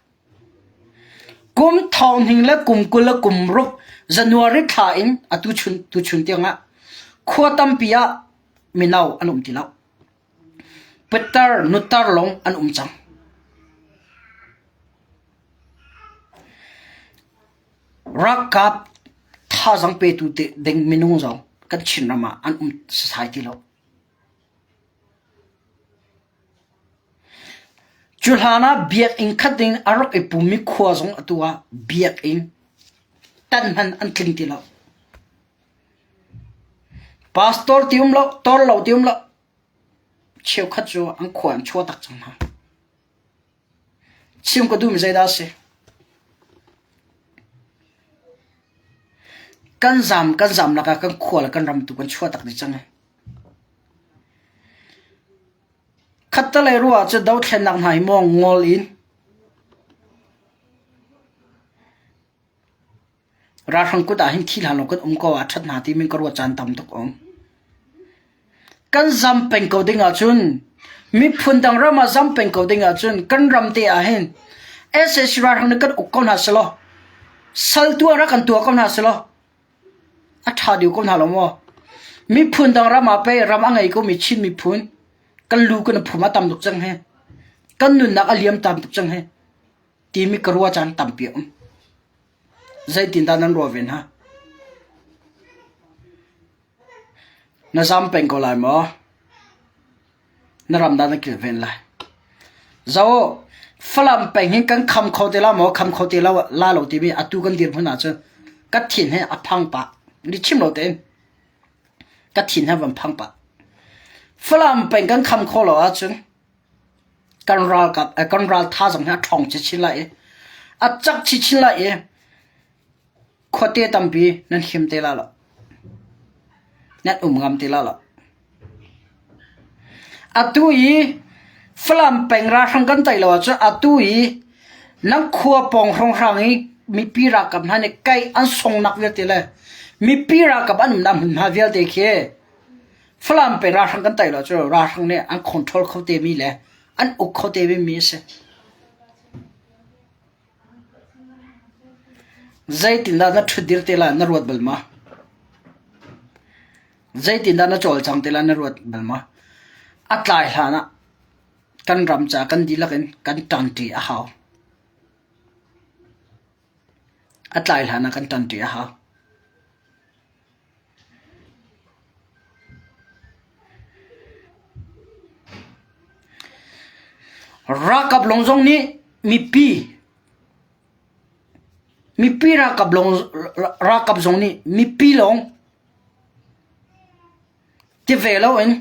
kum thong hning le kum 20 le kum ruk January thla in atu chun tuchun tiangah khua tampi ah mino an um ti lo. Pitar nutar lawng an um cang. Ralkap thazaang petu ding minung zong kan Chinram ah an um sasai ti lo. Cu hlan ah biakinn khat ding a rak i pummi khua zong atu ah biakinn tan hmanh an tling ti lo. Pastor ti um lo, tor lo ti um lo. Cheukhat cu an khua an chuah tak cang hna. Chim ka duhmi zeidah a si? Kan zam kan zam lakah kan khua le kan ram tu kan chuah tak dih cang ai. Khattelei ruah cu dothlennak hna hi maw ngol in. Ralhrang kut ah hin thi hlan lo kan um ko ah ṭhat hna timi ka ruat caan tam tuk a um. Kan zam peng ko ding ahcun miphun dang ram ah zam peng ko ding ahcun kan ram te ah hin sac ralhrang nih kan uk ko hna selaw sal tuah rak kan tuah ko hna selaw a ṭha deuh ko hna lo maw? Miphun dang ram ah pei ram a ngei komi Chin miphun kan lu kan i phum a tam tuk cang hi. Kan nunnak a liam tam tuk cang hi timi ka ruah caan tampi a um. Zeitindah nan ruah ve hna? Na zam peng ko lai maw? Na ram dah na kilven lai? Zo, Falam peng hin kan kham kho te la maw, kham kho te lo la lo timi atu kan dirhmun ahcun ka thin he a phang pah. Ni chim lo tein ka thin he van phang pah. Falam peng kan kham kho lo ahcun kan ralkap eh, kan ral thazaang hi a ṭhawng chinchin lai i a cak chinchin lai i Khuate tampi nan him te la lo. Nan um ngam te la lo. Atu i Falam peng ralhrang kan tei lo ahcun atu i nan khua pawng hrawnghrang i mipi ralkap hna nih kai an songnak vialte le mipi ralkap an umnak hmunhma vialte khi Falam peng ralhrang kan tei lo ahcun ralhrang nih an control kho te mi le an uk kho te mi a si. Zeitindah na ṭhutdir te lai na ruat bal maw? Zeitindah na cawlcang te lai na ruat bal maw? A tlai hlan ah kan ram ca kan dihlak in kan ṭanṭi a hau. A tlai hlan ah kan ṭanṭi a hau. Ralkap lawng zong nih mipi mipi ralkap lawng ralkap zong nih mipi lawng ti ve loin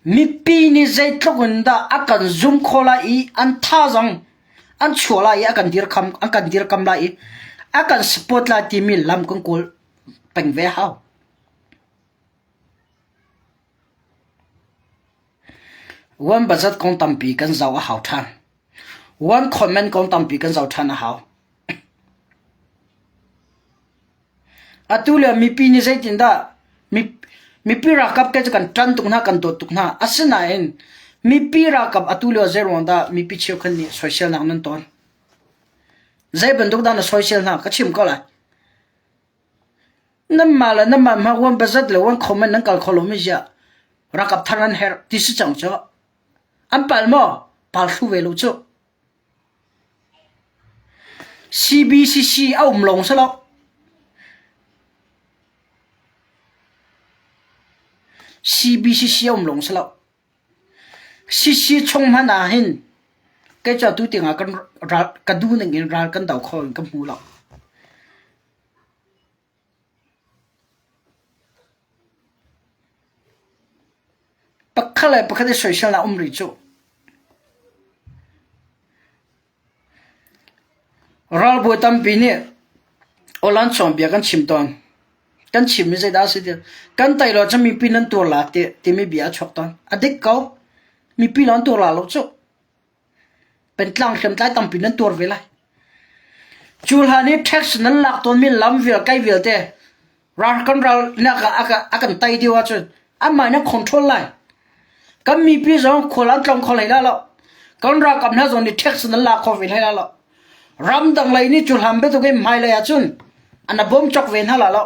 mipi nih zeitluk in dah a kan zum khawh lai i an thazaang an chuah lai i a kan dirkham an kan dirkam lai i a kan support lai timi lam kan kawl peng ve hau. One budget kong tampi kan zoh a hau ṭhan. One comment kong tampi kan zoh ṭhan a hau. Atu le mipi nih zeitindah mipi ralkap te cu kan ṭan tuk hna, kan dawt tuk hna. Asinain mipi ralkap atu lio zeiruang dah mipi cheukhat nih soiselnak nan tawn? Zei bantuk dah na soisel hna? Ka chim ko lai. Nanmah le nanmah hma uan bazat le uan comment nan kal kho lomi ziah ralkap thar nan herh ti si cang cu. An pal maw? Pal thlu ve lo cu. CBCC a um lawng si lo. CBCC a um lawng si lo. CC chung hmanh ah hin kei cu atu tiangah kan ral ka duh ning in ral kan do kho in ka hmu lo. Pakhat le pakhat i soiselnak um rih cu. Ralbawi tampi nih aw-lan chawnbia kan chim tawn. Kan chimmi zeidah a si ti kan tei lo cun mipi nan tuar la ti timi bia a chuak tawn. A dik ko. Mipi lawng an tuar la lo cu. Pentlang hriamtlai tampi nan tuar ve lai. Cu hlan i tax nan lak tawnmi lam vial kai vialte ral kan ral nak ah a kan tai deuh ahcun anmah nih an control lai. Kan mipi zong khual an tlong kho hlei lai lo. Kan ralkap hna zong nih tax nan lak kho ve hlei lai lo. Ramdang lei nih cu hlan bantuk in hmailei ahcun an a bawm cawk ve hna lai lo.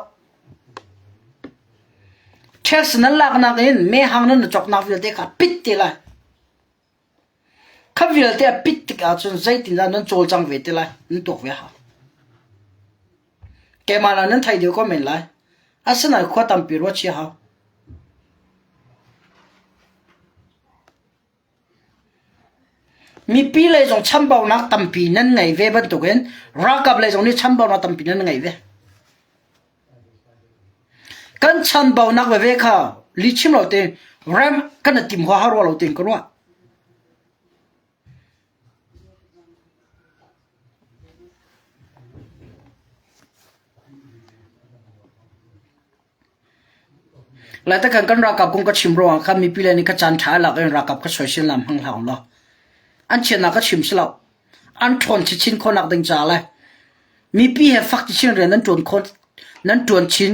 Tax nan laknak in mehhang nan cawknak vialte kha pit te lai. Kha vialte a pit tik ahcun zeitindah nan cawlcang ve te lai? Nan tuak ve hau. Keimah lah nan thei deuh ko men lai. Asinain khua tampi ruat chia hau. Mipi lei zong chambaunak tampi nan ngei ve bantukin ralkap lei zong nih chambaunak tampi nan ngei ve. Kan chanbaunak veve kha lihchim lo tein rem kan i tim huaha rua lo tein ka ruah. Lai kan ralkap kong ka chim ruangah khan mipi le nih ka caan ṭha lak in ralkap ka soisel lam hmang hlah law. An chiatnak ka chim si lo. An ṭhawn chinchin khawhnak ding ca le. Mipi he fak chin rian nan ṭuan khawh nan ṭuan chin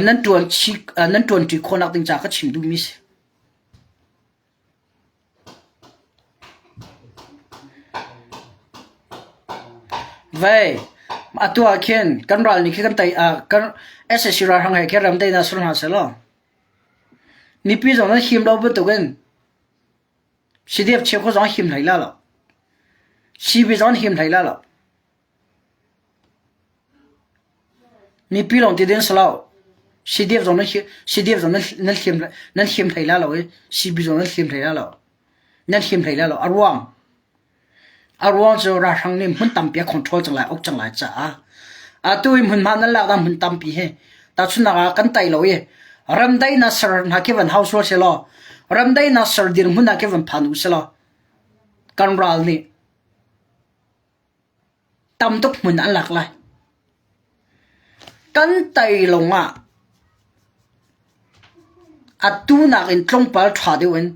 nan ṭuan chi nan ṭuanṭi khawhnak ding ca ka chim duhmi si. Vei, atu ah khin kan ral nih khi kan tei kan sac ralhrang he khin ram teinak ser hna sehlaw mipi zong nan him lo bantukin CDF cheukhat zong an him hlei la lo. CB zong an him hlei la lo. Mipi lawng ti ding si lo. CDF zong nan CDF zong nan him nan him hlei la lo i CB zong nan him hlei la lo. Nan him hlei la lo. A ruang a ruang cu ralhrang nih hmun tampi a control cang lai uk cang lai caah atu i hmunhma nan lak dah hmun tampi hi tahchunhnak ah kan tai lo i ramdaihnak ser hna khi van hau sual selaw ramdaihnak ser dirhmun ah khi van phan u selaw kan ral nih Tam tuk hmun an lak lai. Kan tei lawngah atu nakin tlawmpal ṭha deuh in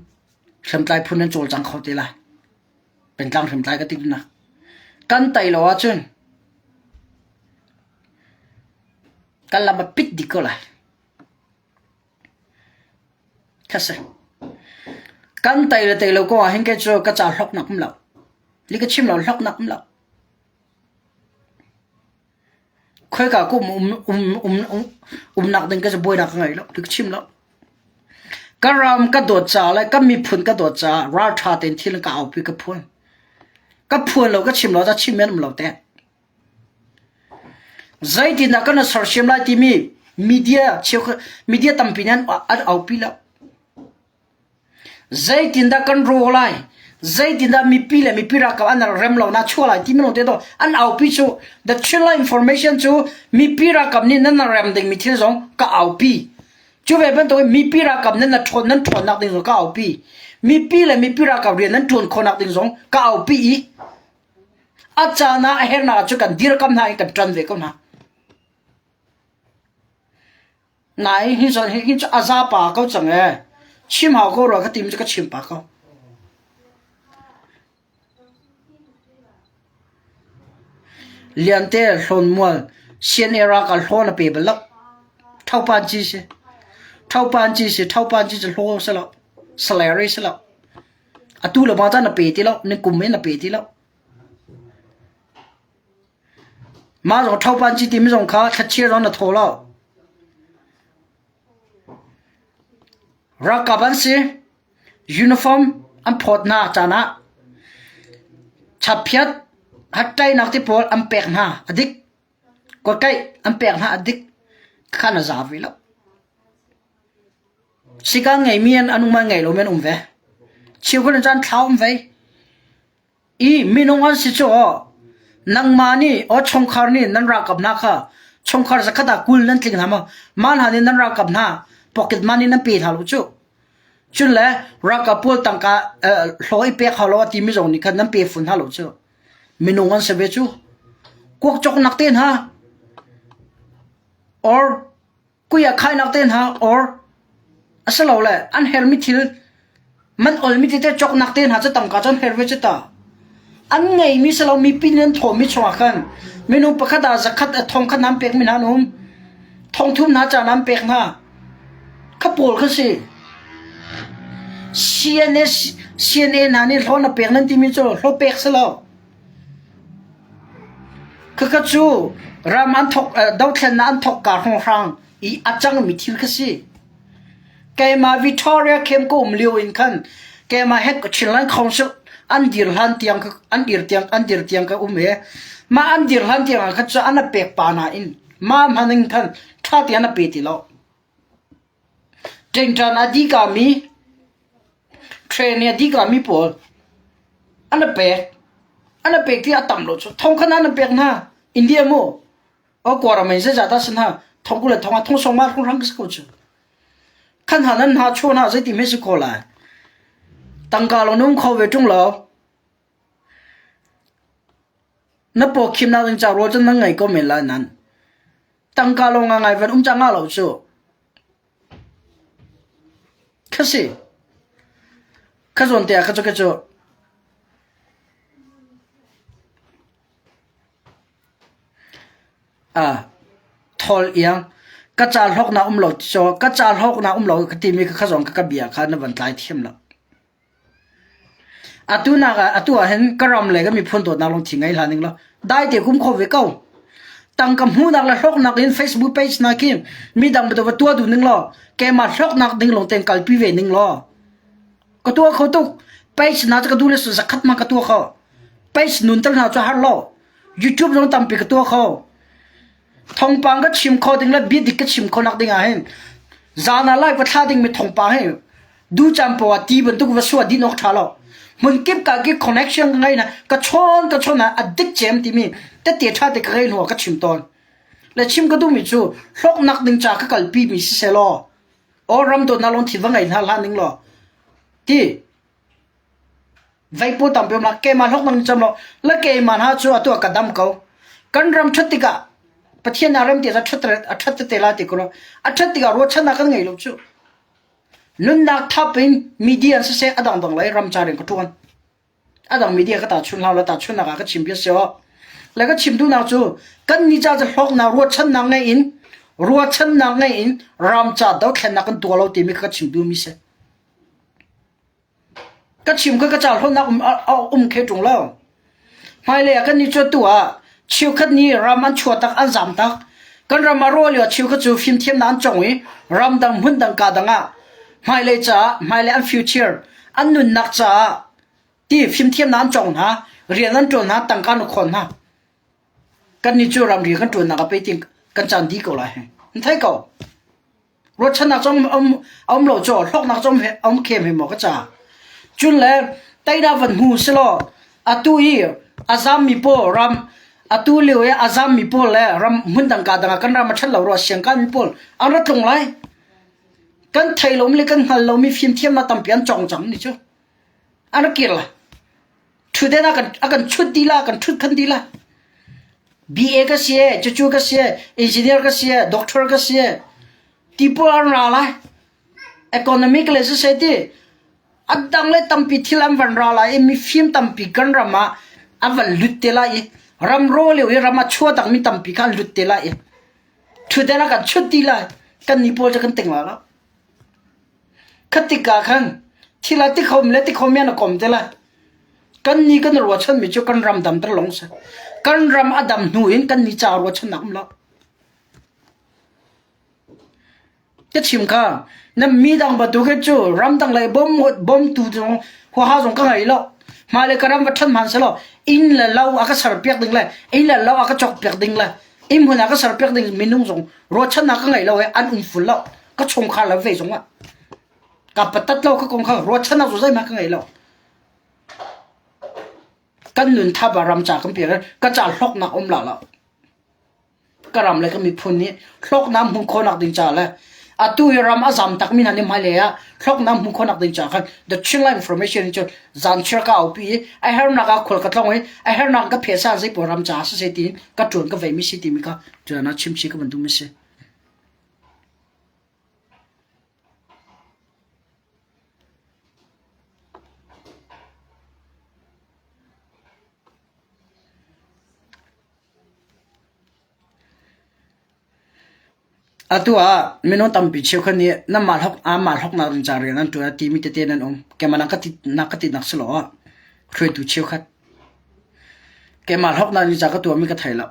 hriamtlai phun an cawlcang kho te lai. Pengtlang hriamtlai ka ti duhnak. Kan tei lo ahcun kan lam a pit dih ko lai. Kha si. Kan tei le tei lo kong ah hin kei cu ka ca hloknak um lo. Li ka chim lo hloknak um lo. Khoika ka um um um um um umnak ding ka buainak ka ngei lo. Li ka chim lo. Ka ram ka dawt caah le ka miphun ka dawt caah ralṭha tein thil ka aupi ka phuan. Ka phuan lo ka chim lo ta chim men um lo te. Zeitindah kan sersiam lai timi media cheukhat media tampi nih an aupi lo. Zeitindah kan rawk lai? Zeitindah mipi le mipi ralkap an rem lo na chuah lai timi lawng te to an aupi cu the Chinland information cu mipi ralkap nih nan rem dingmi thil zong ka aupi. Cu ve bantukin mipi ralkap nan na ṭhawn nan ṭhawnnak ding zong ka aupi. Mipi le mipi ralkap rian nan ṭuan khawhnak ding zong ka aupi i A caan ah a hernak ah cu kan dirkam hna i kan ṭan ve ko hna. Nain hi zawn hi cu a za pa ko cang ee. Chim hau ko rua ka tim cu ka chim pa ko. Liante hlawnmual CNA ralkap hlawn a pe bal lo. Thopan ci si. Thopan ci si. Thopan ci cu hlaw si lo. Salary si lo. Atu le ma caan na pe ti lo, ni kum in na pe ti lo. Mah zong ṭhopan ci timi zong kha thlachiar zong na thaw lo. Ralkap an si. Uniform an phawt hna caan ah chaphiat hatṭainak ti pawl an pek hna a dik. Kawkaih an pek hna a dik. Kha na za ve lo. Sikaan ngeimi an an um ah ngei lomi an um ve. Cheukhat in cun thla um ve. I minung an si cu aw nangmah nih aw chungkhar nih nan ralkap hna kha chungkhar zakhat ah 20 nan tling hna maw? Mah hna nih nan ralkap hna pocket money nan pe hna lo cu. Cun le ralkap pawl tangka hlawh i pek hau lo a timi zong nih khan nan pe fun hna lo cu. Minung an si ve cu. Kuak cawknak te hna or kui ah khainak te hna or asilole an hermi thil man olmi tete cawknak te hna cu tangka cu an her ve cu ta. An ngeimi silo mipi nih an thawmi chungah khan minung pakhat ah zakhat a thong khat nan pekmi hna an um. Thongthum hna ca nan pek hna. Kha pawl kha si. CNA CNA hna nih hlaw na pek nan timi cu hlaw pek si lo. Khakha cu ram an thok dothlennak an thok ka hrawnghrang i a cangmi thil kha si. Keimah Victoria camp ka um lio in khan keimah he Chinland Council an dir hlan tiang an dir tiang an dir tiang ka um i mah an dir hlan tiang ah khan cu an a pek pa nain mah hman in khan ṭha tiang an a pe ti lo. Ṭengṭan a dih kami Train i a dih mi pawl an a pek. An a pek ti a tam lo cu thong khan an a pek hna. India mu o kawlram in zeizah dah si hna thong 20 le thong ah thong sawm ma hrawnghrang si ko cu. Khan hna nan hna chaw hna zeiti hme si ko lai. Tangka lawng na um kho ve ṭung lo. Na paw khimnak ding ca rawl cu nan ngei ko men lai nan. Tangka lawng ngai van um cang lo cu. Kha si. Kha zawn te ah kha cu kha cu. Ah, thawl iang. Ka ca hlawknak um lo caw ka ca hlawknak um lo ka timi kha zong ka bia kha na van tlai thiam lo. Atu nak ah atu ah hin ka ram le ka miphun dawtnak lungthin ngei hlah ning law dai te kum kho ve ko. Tangka hmuhnak le hlawknak in Facebook page na khi midang bantuk va tuah duh ning law keimah hlawknak ding lawng tein kalpi ve ning law ka tuah kho tuk. Page na cu ka duh le zakhat ma ka tuah kho. Page nun tal hna cu har lo. YouTube zong tampi ka tuah kho. Thawngpang ka chim kho ding le bia dik ka chim kho nak ding ah hin zan ah live ka thla ding mi thawngpang hi du caan poah ti bantuk va sua din awk ṭha lo. Hmun kip ka ki connection ka ngei na ka chawn ka chawn ah a dik cem timi tete ṭha te ka ngei hnu ah ka chim tawn. Le chim ka duhmi cu hlawknak ding ca ka kalpi mi si selaw aw ram dawtnak lungthin va ngei hna hlah ning law ti Veipu tampi um la keimah hlok nang cam lo la keimah hna cu atu ah ka dam ko. Kan ram ṭhat tikah Pathian a rem ti a ṭhat a ṭhat te la ti ko a ṭhat tikah ruahchannak kan ngei lo cu. Nunnak thap in media an siseh a dangdang lei ram ca rian ka ṭuan. A dang media ka ta chun hlau la ta chunnak ah ka chim bia si Le ka chim duhnak cu kan ni ca cu hlawknak ruahchannak ngei in ruahchannak ngei in ram ca dothlennak kan tuah lo timi ka chim duhmi si. Ka chim kha ka ca hlawtnak um, a um khe ṭung lo. Hmailei ah kan i cuat tu ah cheukhat nih ram an chuah tak, an zam tak. Kan ram a rawh lio ah cheukhat cu fimthiamnak an cong i ramdang hmundang ka dang ah hmailei caah hmailei an future an nunnak caah ti fimthiamnak an cong hna, rian an ṭuan hna, tangka an khawn hna. Kannih cu ramri kan ṭuannak ah pei ti kan caan dih ko lai. Nan thei ko. Ruahchannak cu um, a um lo cu hlawknak cu a um khem he maw ka ca. Cun le teinak van hmu selaw atu i a zammi pawl ram atu lio i a zammi pawl le ram hmundang ka dang ah kan ram a ṭhat lo rua siangkai mi pawl an ra tlung lai. Kan thei lomi le kan hngal lomi fimthiamnak tampi an cawng cang ni cu. An ra kir lai. Ṭhutden a kan a kan chut dih la, kan ṭhut khan dih la. BA ka si e, cucu ka si e, engineer ka si e, doctor ka si e, ti pawl an ra lai. Economic le siseh ti a dang le tampi thil an van ra lai i mifim tampi kan ram ah an van lut te lai i ram ro lio i ram a chua dangmi tampi kha an lut te lai i ṭhutden a kan chut dih lai. Kan ni pawl cu kan ting lai lo. Kha tikah khan thil ah tikhom le tikhom in a kom te lai. Kan nih kan ruahchanmi cu kan ram damter lawng si. Kan ram a dam hnu in kan nih ca ruahchannak um lo. Ka chim kha na mi dang bantuk hi cu ramdang lei bom bawmtu zong huaha zong ka ngei lo. Hmailei ka ram va ṭhan hman selaw inn le lo a ka serpiak ding le inn le lo a ka cawkpiak ding le inn hmun a ka serpiak ding minung zong ruahchannak ka ngei lo i an um ful lo. Ka chungkhar le ve zong ah ka patat lo ka kong kha ruahchannak cu zeihmanh ka ngei lo. Kan nun thap ah ram ca kan pek i ka ca hlawknak um la lo. Ka ram le ka miphun nih hlawknak hmuh khawhnak ding ca le atu i ram a zam takmi hna nih hmailei ah hlawknak hmuh khawhnak ding ca khan the Chinland Information in cun zanchiar ka aupi i a hernak ah khual ka tlong i a hernak ka phehsa zeipawl ram ca siseh tiin ka ṭuan ka veimi si timi kha tuan ah chimchih ka van duhmi si. Atu ah minung tampi cheukhat nih nanmah hlok anmah hloknak ding ca rian an ṭuan a timi tete nan um. Keimah na ka ti na ka tinak si lo ah hruaitu cheukhat. Keimah hloknak ding ca ka tuahmi ka thei lo.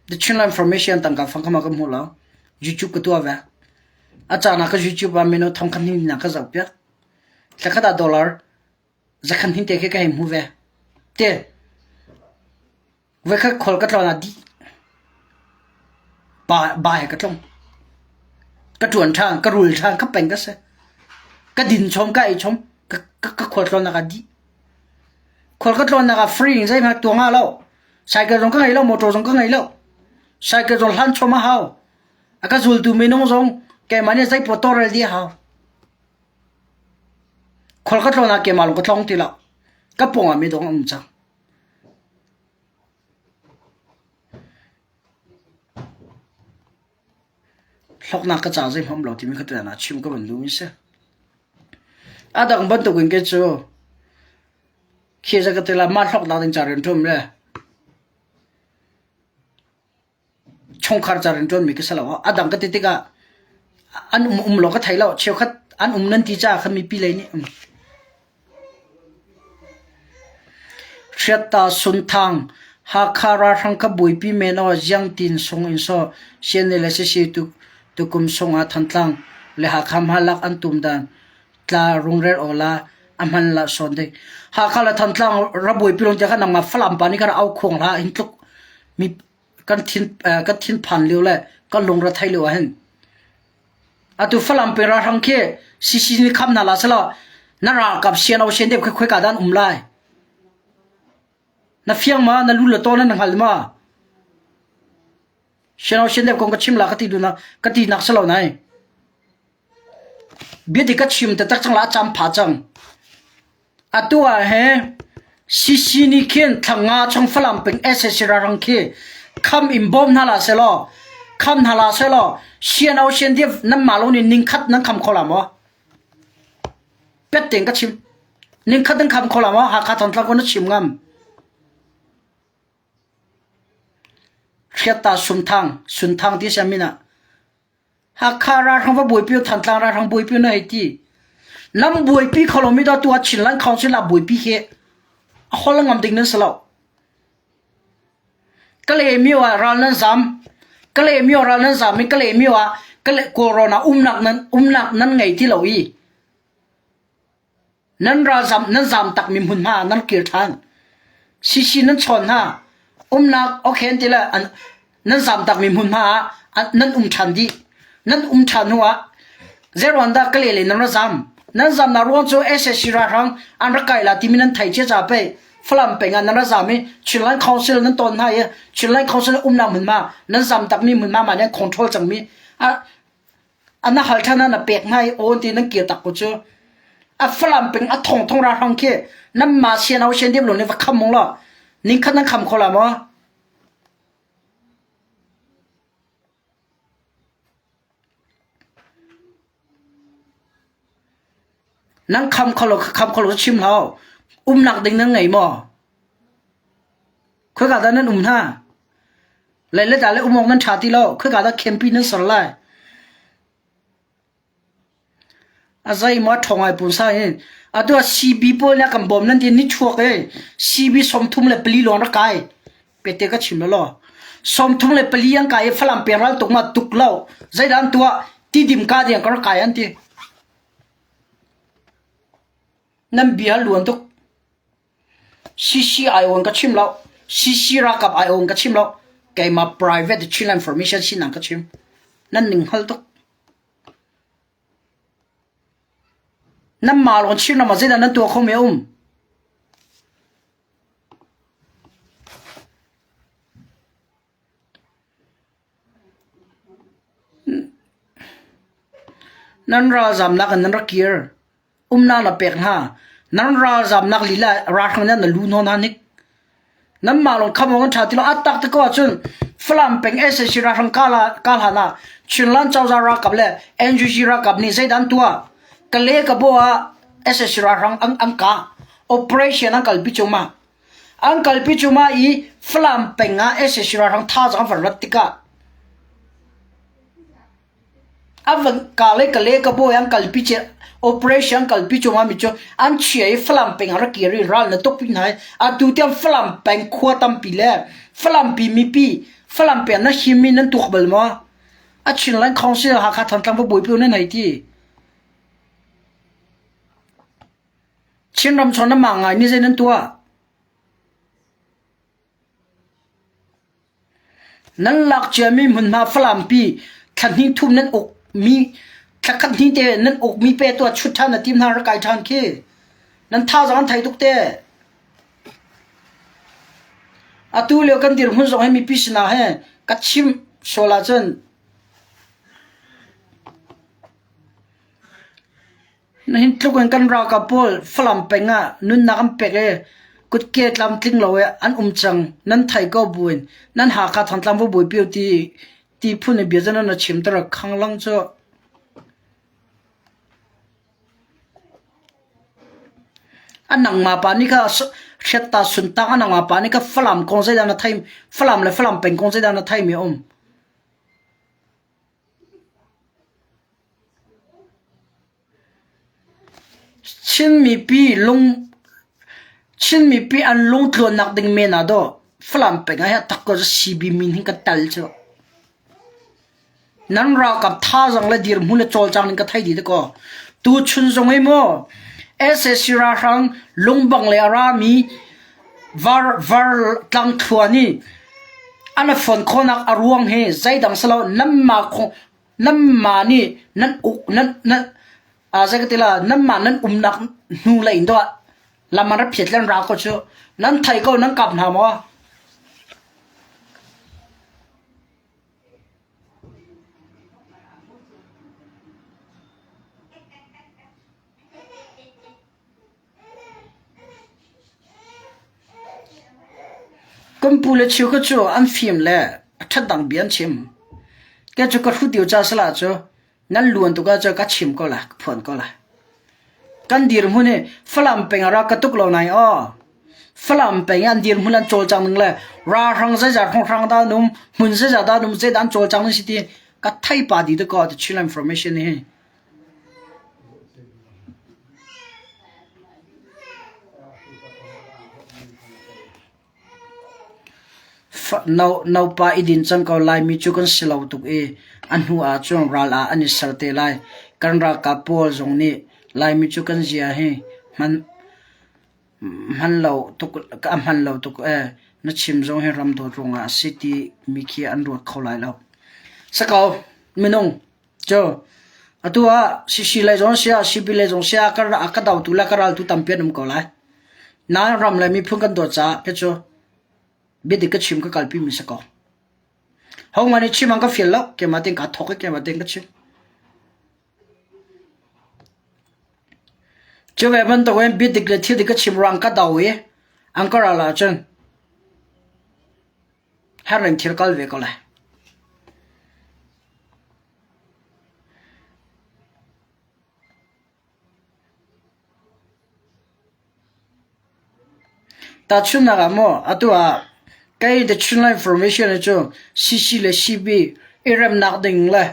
The Chinland Information tangka fang kha ma ka hmu lo. YouTube ka tuah ve. A caan ah ka YouTube ah minung thong khat hnih na ka zoh piak. Thlakhat ah dollar zakhan hnih te khi ka hei hmu ve. Te voikhat khual ka tlawn ah dih. Ba ba he ka tlung. Ka ṭuan ṭhan, ka rul ṭhan, ka peng ka si. Ka din chom, ka ei chom, ka ka, ka khual tlawnnak ah dih. Khual ka tlawnnak ah free in zeihmanh tuah nga lo. Cycle zong ka ngei lo, motor zong ka ngei lo. Cycle zong hlan chom a hau. A ka zultu minung zong keimah nih zeipaw tawlrel dih a hau. Khual ka tlawn ah keimah lawng ka tlawng ti lo. Ka pawng ah midang an um cang. Hlawknak ka ca zeihmanh um lo timi kha tuan ah chim ka van duhmi si. A dang bantukin kei cu khi za ka ti la mah hlawknak ding ca rian ṭum le. Chungkhar ca rianṭuanmi ka si lo. A dang ka ti tikah an um um lo ka thei lo. Cheukhat an um nan ti caah khan mipi lei nih um. Hriatta Sunthang, Hakha ralhrang ka buaipi men aw Ziangtin sung in saw CNA le CC tukum sung ah Thantlang le Hakha hmalak an tum dan tla rungrel aw la a hman la sawn ding. Hakha le Thantlang ra buaipi long tiah khan nangmah Falam pa nih khan au khuang hlah hin tluk mi kan thin kan thinphan lio le kan lungre thei lio ah hin atu Falam pe ralhrang khi CC nih kham hna la selaw na ralkap sian o sian deuh khi khoika dah an um lai na fiang ma na lu le taw na hngal ma sian o sian deuh kong ka chim la ka ti dunak ka ti nak selo nai Biadik ka chim taktak cang la a cam pha cang. Atu ah he CC nih khin thlanga chung Falam peng SAC ralhrang khi kham in bawm hna la selaw kham hna la selaw sian au sian div nan mah lo nih ning khat nan kham kho la maw? Pet tein ka chim. Ning khat nan kham kho la maw? Hakha Thantlang ko na chim ngam. Hriatta Sumthang, Sunthang ti si min ah. Hakha ralhrang va buaipi u Thantlang ralhrang buaipi na hei ti. Nam buaipi kho lomi dah tu ah Chinland Council ah buaipi hi a hol ngam ding nan si lo. Kalaymyo ah ral nan zam. Kalaymyo ral nan zam i Kalaymyo ah Kawlrawn ah umnak nan umnak nan ngei ti lo i Nan ralzam nan zam takmi hmunhma nan kir ṭhan. CC nan chawn hna. Umnak okay an ti le nan zam takmi hmunhma ah nan um ṭhan dih. Nan um ṭhan hnu ah zeiruang dah Kale le nan ra zam. Nan zamnak ruang cu SAC ralhrang an rak kai la timi nan thei cia ca pei Falam peng ah nan ra zam i Chinland Council nan ton hna i Chinland Council umnak hmunhma nan zam takmi hmunhma mah nih an control cangmi An hal ṭhan ah na pek hna i awn ti nan kir tak ko cu. A Falam peng a thongthong ralhrang khi nanmah sian ho sian deuh lo nih va kham mong law ningkhat nan kham kho la maw? Nan kham kho lo kham kho lo chim hau. Umnak ding nan ngei maw? Khoika dah nan um hna? Le le dah le um awk nan ṭha ti lo. Khoika dah campi nan ser lai? A zei maw ṭhawng ai pulsa hin. Atu ah CB pawl nih a kan bawm nan ti ni chuak e. CB 34 lawng rak kai. Pete ka chim law. 34 an kai i Falam peng ral tuk ma tuk lo. Zeidah an tuah? Tidim ka ding ka rak kai an ti. Nan bia luan tuk. CC ai-awn ka chim lo. CC ralkap ai-awn ka chim lo. Keimah private Chinland Formation sinak ka chim. Nan ning hngal tuk. Nan mah lawng chim ma zeidah nan tuah kho mi a um? Nan ralzamnak in nan rak kir. Umnak na pek hna. Nan ralzamnak lila ralhrang nih na lu hnawn hna hnik. Nanmah lawng kham awk an ṭha ti lo. A tak te ko ahcun Falam peng sac ralhrang ka hlan ah Chinland cozah ralkap le NUG ralkap nih zeidah an tuah? Kale Kabaw ah sac ralhrang an, an kah. Operation an kalpi cungmah. An kalpi cungmah i Falam peng ah sac ralhrang thazaang an van rat tikah A van ka le ka le ka bawi an kalpi ci operation an kalpi cungah mi cu an chia i Falam peng ah rak kir i ral na tuk pi hna i atu tiang Falam peng khua tampi le Falam pi mipi Falam peng na him mi nan tuak bal maw? A Chinland Council Hakha Thantlang va buaipi nan hei ti. Chinram chon na mah ngai ni zei nan tuah? Nan lak ciami hmunhma Falampi thla hnih thum nan ukmi thla khat hnih te nan ukmi pe tuah chut ṭhan na tim hna rak kai ṭhan khi. Nan thazaang an thei tuk te. Atu lio kan dirhmun zong hi mipi sinah he ka chim sual ahcun Nihin tluk in kan ralkap pawl Falam peng ah nunnak an pek i kutke tlamtling lo i an um cang. Nan thei ko buin nan Hakha Thantlang va buaipi u ti ti phun i bia cu nan chim ter khanglang cu. A nangmah pa nih kha hriatta suntang a nangmah pa nih kha Falam kong zeidah na thei Falam le Falam peng kong zeidah na thei mi a um. Chin mipi lung Chin mipi an lungtluannak ding men ah dawh Falam peng ah hi tak ko CB min hin ka tal cu. Nan ralkap thazaang le dirhmun le cawlcang ning ka thei dih dakaw. Tuchun zong hi maw sac ralhrang lungbang le a rami var var tlangthluan i an i fon khawhnak a ruang hi zeidang si lo nanmah khong nanmah nih nan uk nan nan a zei ka ti la nanmah nan umnak hnu lei in dawh lam an rak phiat le an ra ko cu nan thei ko nan kap hna maw? Kan pu le chiu kha cu an fim le a ṭhat dang bia an chim. Kei cu ka hrut deuh ca sala cu nan luan tuk ahcun ka chim ko lai, ka phuan ko lai. Kan dirhmun hi Falam peng ah rak ka tuk lo nai aw. Falam peng i an dirhmun an cawlcang ning le ralhrang zeizat hrawnghrang dah an um, hmun zeizat dah an um, zeidah an cawlcang ning si ti ka thei pa dih dakaw ti Chin information hi. Naupa i din cang ko Laimi cu kan si lo tuk i a hnu ahcun ral ah an i ser te lai. Kan ralkap pawl zong nih Laimi cu kan zia hi hman a hman lo tuk ee. Na chim zong hi ram dawt ruangah a si timi khi an ruat kho lai lo. Si ko, minung cu atu ah CC lei zong si ah CB lei zong si ah a ka dotu le ka raltu tampi an um ko lai. Nain ram le miphun kan dawt caah khi cu biadik ka chim ka kalpi mi si ko. Ho nih chim an ka fial lo, keimah tein kaa thawk i keimah tein ka chim. Cu ve bantukin biadik le thil dik ka chim ruang ka do i an ka ral ahcun herh in thil kal ve ko lai. Tahchunhnak ah maw atu ah kei The Chinland Information cu CC le CB i remnak ding le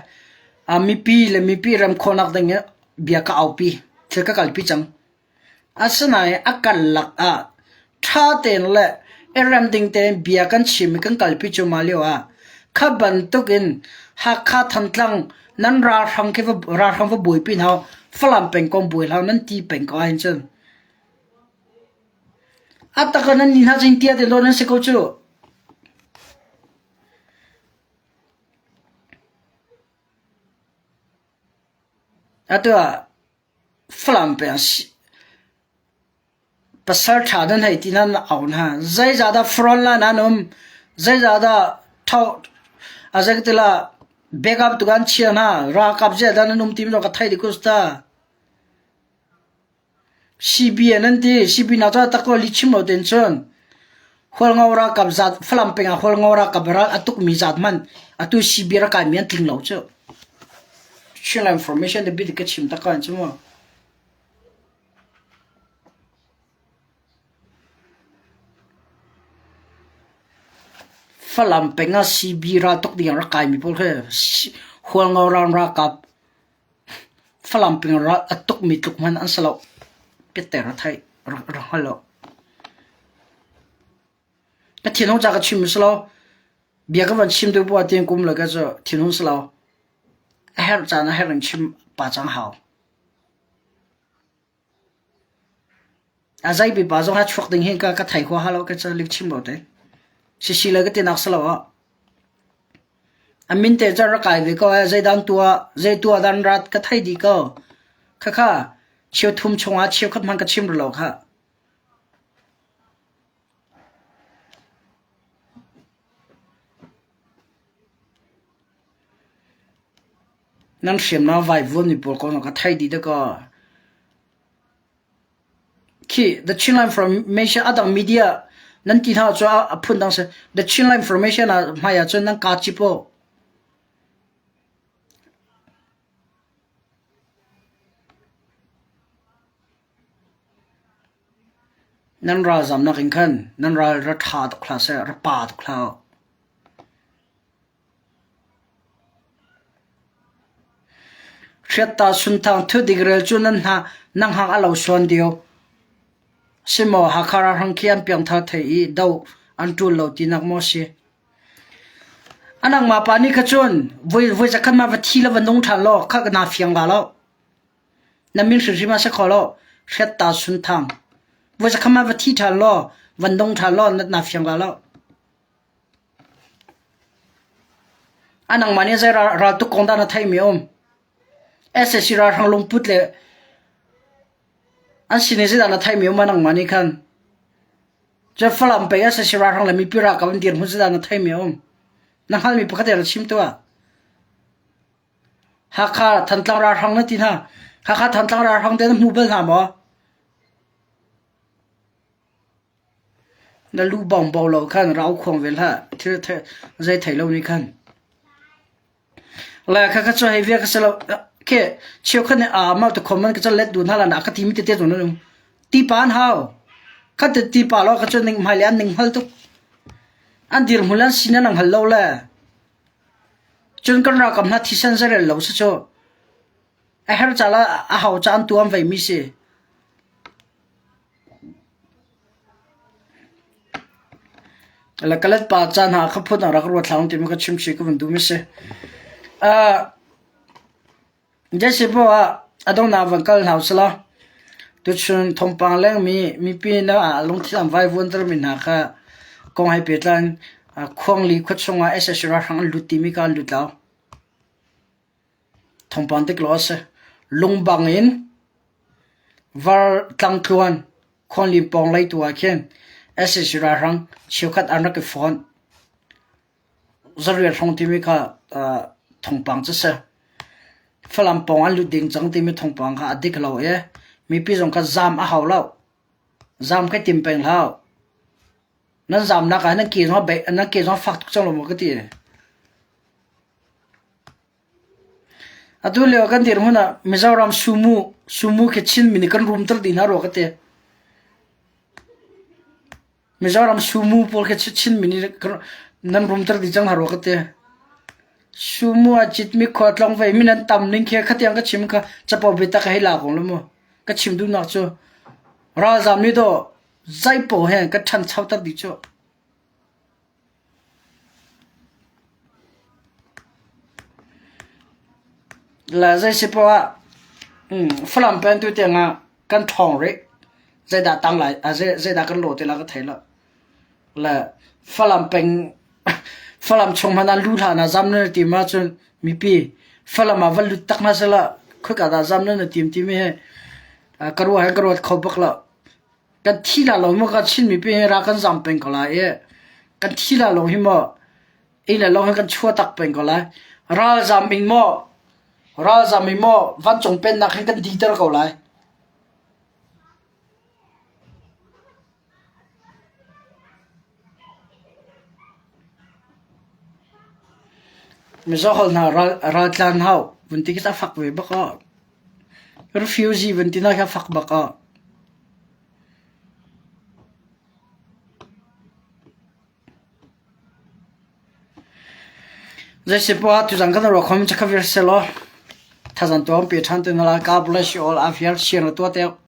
mipi le mipi rem khawhnak ding in bia ka aupi, thil ka kalpi cang. Asinain a karlak ah ṭha tein le i rem ding tein bia kan chim i kan kalpi cuahmah lio ah kha bantuk in Hakha Thantlang nan ralhrang khi ralhrang va buaipi hna u, Falam pengkomh buai hlah u nan ti peng ko ahhin cun a tak ah nan nih hna cu tia te law nan si ko cu. Atu ah Falam peng Pasal ṭha nan hei ti nan au hna. Zeizahdah front line an um? Zeizahdah tho a zeikatila backup tu an chia hna? Ralkap zeidah nan um timi zong ka thei dih ko ta. CB an ti. CB nak cu tak ko li chim lo ten cun Hualngo ralkap zat Falam peng ah Hualngo ralkap ral a tukmi zat hmanh atu CB rak kaimi an tling lo cu. Chinland information te bit ka chim tak ko cu mu. Falam peng ah CB raltuk ding ah rak kaimi pawl khi Hualngo ram ralkap Falam peng ral a tukmi tluk hmanh an si lo. Piatter a theih rak hngal lo. Ka thinhung ca ka chim si lo. Bia ka van chim tu poah tiin kum le ka cu thinhung si lo. A herh caan a herh in chim pa cang hau. A zei pipa zong ha chuak ding hin ka ka thei huaha lo ka ca lik chim lo te. Sisi le ka tinak si lo ah. A min te cun rak kai ve ko eh zeidan tuah zei tuah dan rat ka thei dih ko. Khakha cheu thum chungah cheu khat hmanh ka chim rih lo kha. Nan hriamnam vaivuanmi pawl kong ka theih dih dakaw. Khi The Chinland Information a dang media nan ti hna cu a phun dang si. The Chinland Information ah hmai ah cun nan kaa cip aw. Nan ralzamnak in khan nan ral ra ṭha tuk hlah seh, ra pa tuk hlah u. Hriatta Sunthang thudik rel cu nan hna nang hang a lo suan dio. Simaw Hakha ralhrang khi an piangthar thei i do an ṭul lo tinak maw si? A nangmah pa nih kha cun voi voi zakhat ma va thi la va nung ṭhan law kha naa fiang la lo. Na min hrimhrim ah si kho lo. Hriatta Sunthang. Voi zakhat ma va thi ṭhan law van nung ṭhan law naa fiang la lo. A nangmah nih zei raltuk kong dah na theihmi a um? Sac ralhrang lungput le an sin i zeidah na theihmi a um a nangmah nih khan? Cun Falam pei sac ralhrang le mipi ralkap an dirhmun zeidah na theihmi a um? Na hngalhmi pakhat in ra chim tuah. Hakha Thantlang ralhrang na ti hna. Hakha Thantlang ralhrang te na hmu bal hna maw? Na lu bawngbo lo khan rau khuang ve hlah. Thil zei thei lo nih khan. Le kha kha cu hei via ka si lo. Ke cheukhat nih a mah tu khom man ka let du hna la na ka ti mi tete zong nan um. Ti pa an hau. Kha te ti pa lo ka cu ning hmai le an ning hal tuk. An dirhmun an sin an hal lo le. Cun kan ralkap hna thisen zarel lo si cu. A her ca la a hau ca an tuam ve mi si. Le kalet pa ca hna kha phun ah rak ruat hlah timi ka chim chih ka vun duh mi si. Uh, Jesse po ah a donghnak van kal hna usila. Tuchun thawngpang lengmi mipi na ah lungthin an vaivuanter mi hna kha kong he pehtlai in Khuangli khua chungah sac ralhrang an lut timi ka an lut lo. Thawngpang dik law a si. Lungbang in var tlangtluan khuanlim pawng lei tu ah khin sac ralhrang cheukhat an rak i fawnh. Zariat hrawng timi kha thawngpang cu si. Falam pawng an lut ding cang timi thawngpang kha a dik lo i mipi zong kha zaam a hau lo. Zaam kha tim peng hlah. Nan zaamnak ah nan ke zong nan ke zong fak tuk cang lo maw ka ti. Atu lio kan dirhmun ah Mizoram sumu sumu khi Chinmi nih kan rumter dih hna rua ka ti. Mizoram sumu pawl khi Chinmi nih nan rumter dih cang hna rua ka ti. Sumu a citmi khua tlong ve mi nan tam ning khi khatiang ka chim kha capo biatak hei la ko lo mu. Ka chim duhnak cu ralzam nih dawh zeipaoh he ka ṭhanchoter dih cu. Le zei si poah ah Falam peng tu tiangah kan ṭhawng rih. Zeidah tang lai, zeidah kan lawh ti lai ka thei lo. Le Falam peng, Falam chung hmanh ah lu hlah na zam na tim ahcun mipi Falam ah va lut tak hna sehla khoika dah zam na tim timi hi ka ruah hin ka ruat kho bak lo. Kan thi la lo maw ka Chin mipi hi ra kan zam peng ko lai i kan thi la lo hi maw ei le lo hi kan chua tak peng ko lai. Ralzam in maw ralzam in maw vancung pennak hin kan diter ko lai. Mizo hol hna ral raltlan hau vun ti khi a fak ve bak ah. Refugee vun ti na khi a fak bak ah. Zeisipoah tuzan kan ruah khom cu kha vir selaw thazan tuam pe ṭhan te na la. God bless you all. Afial siang le tua te.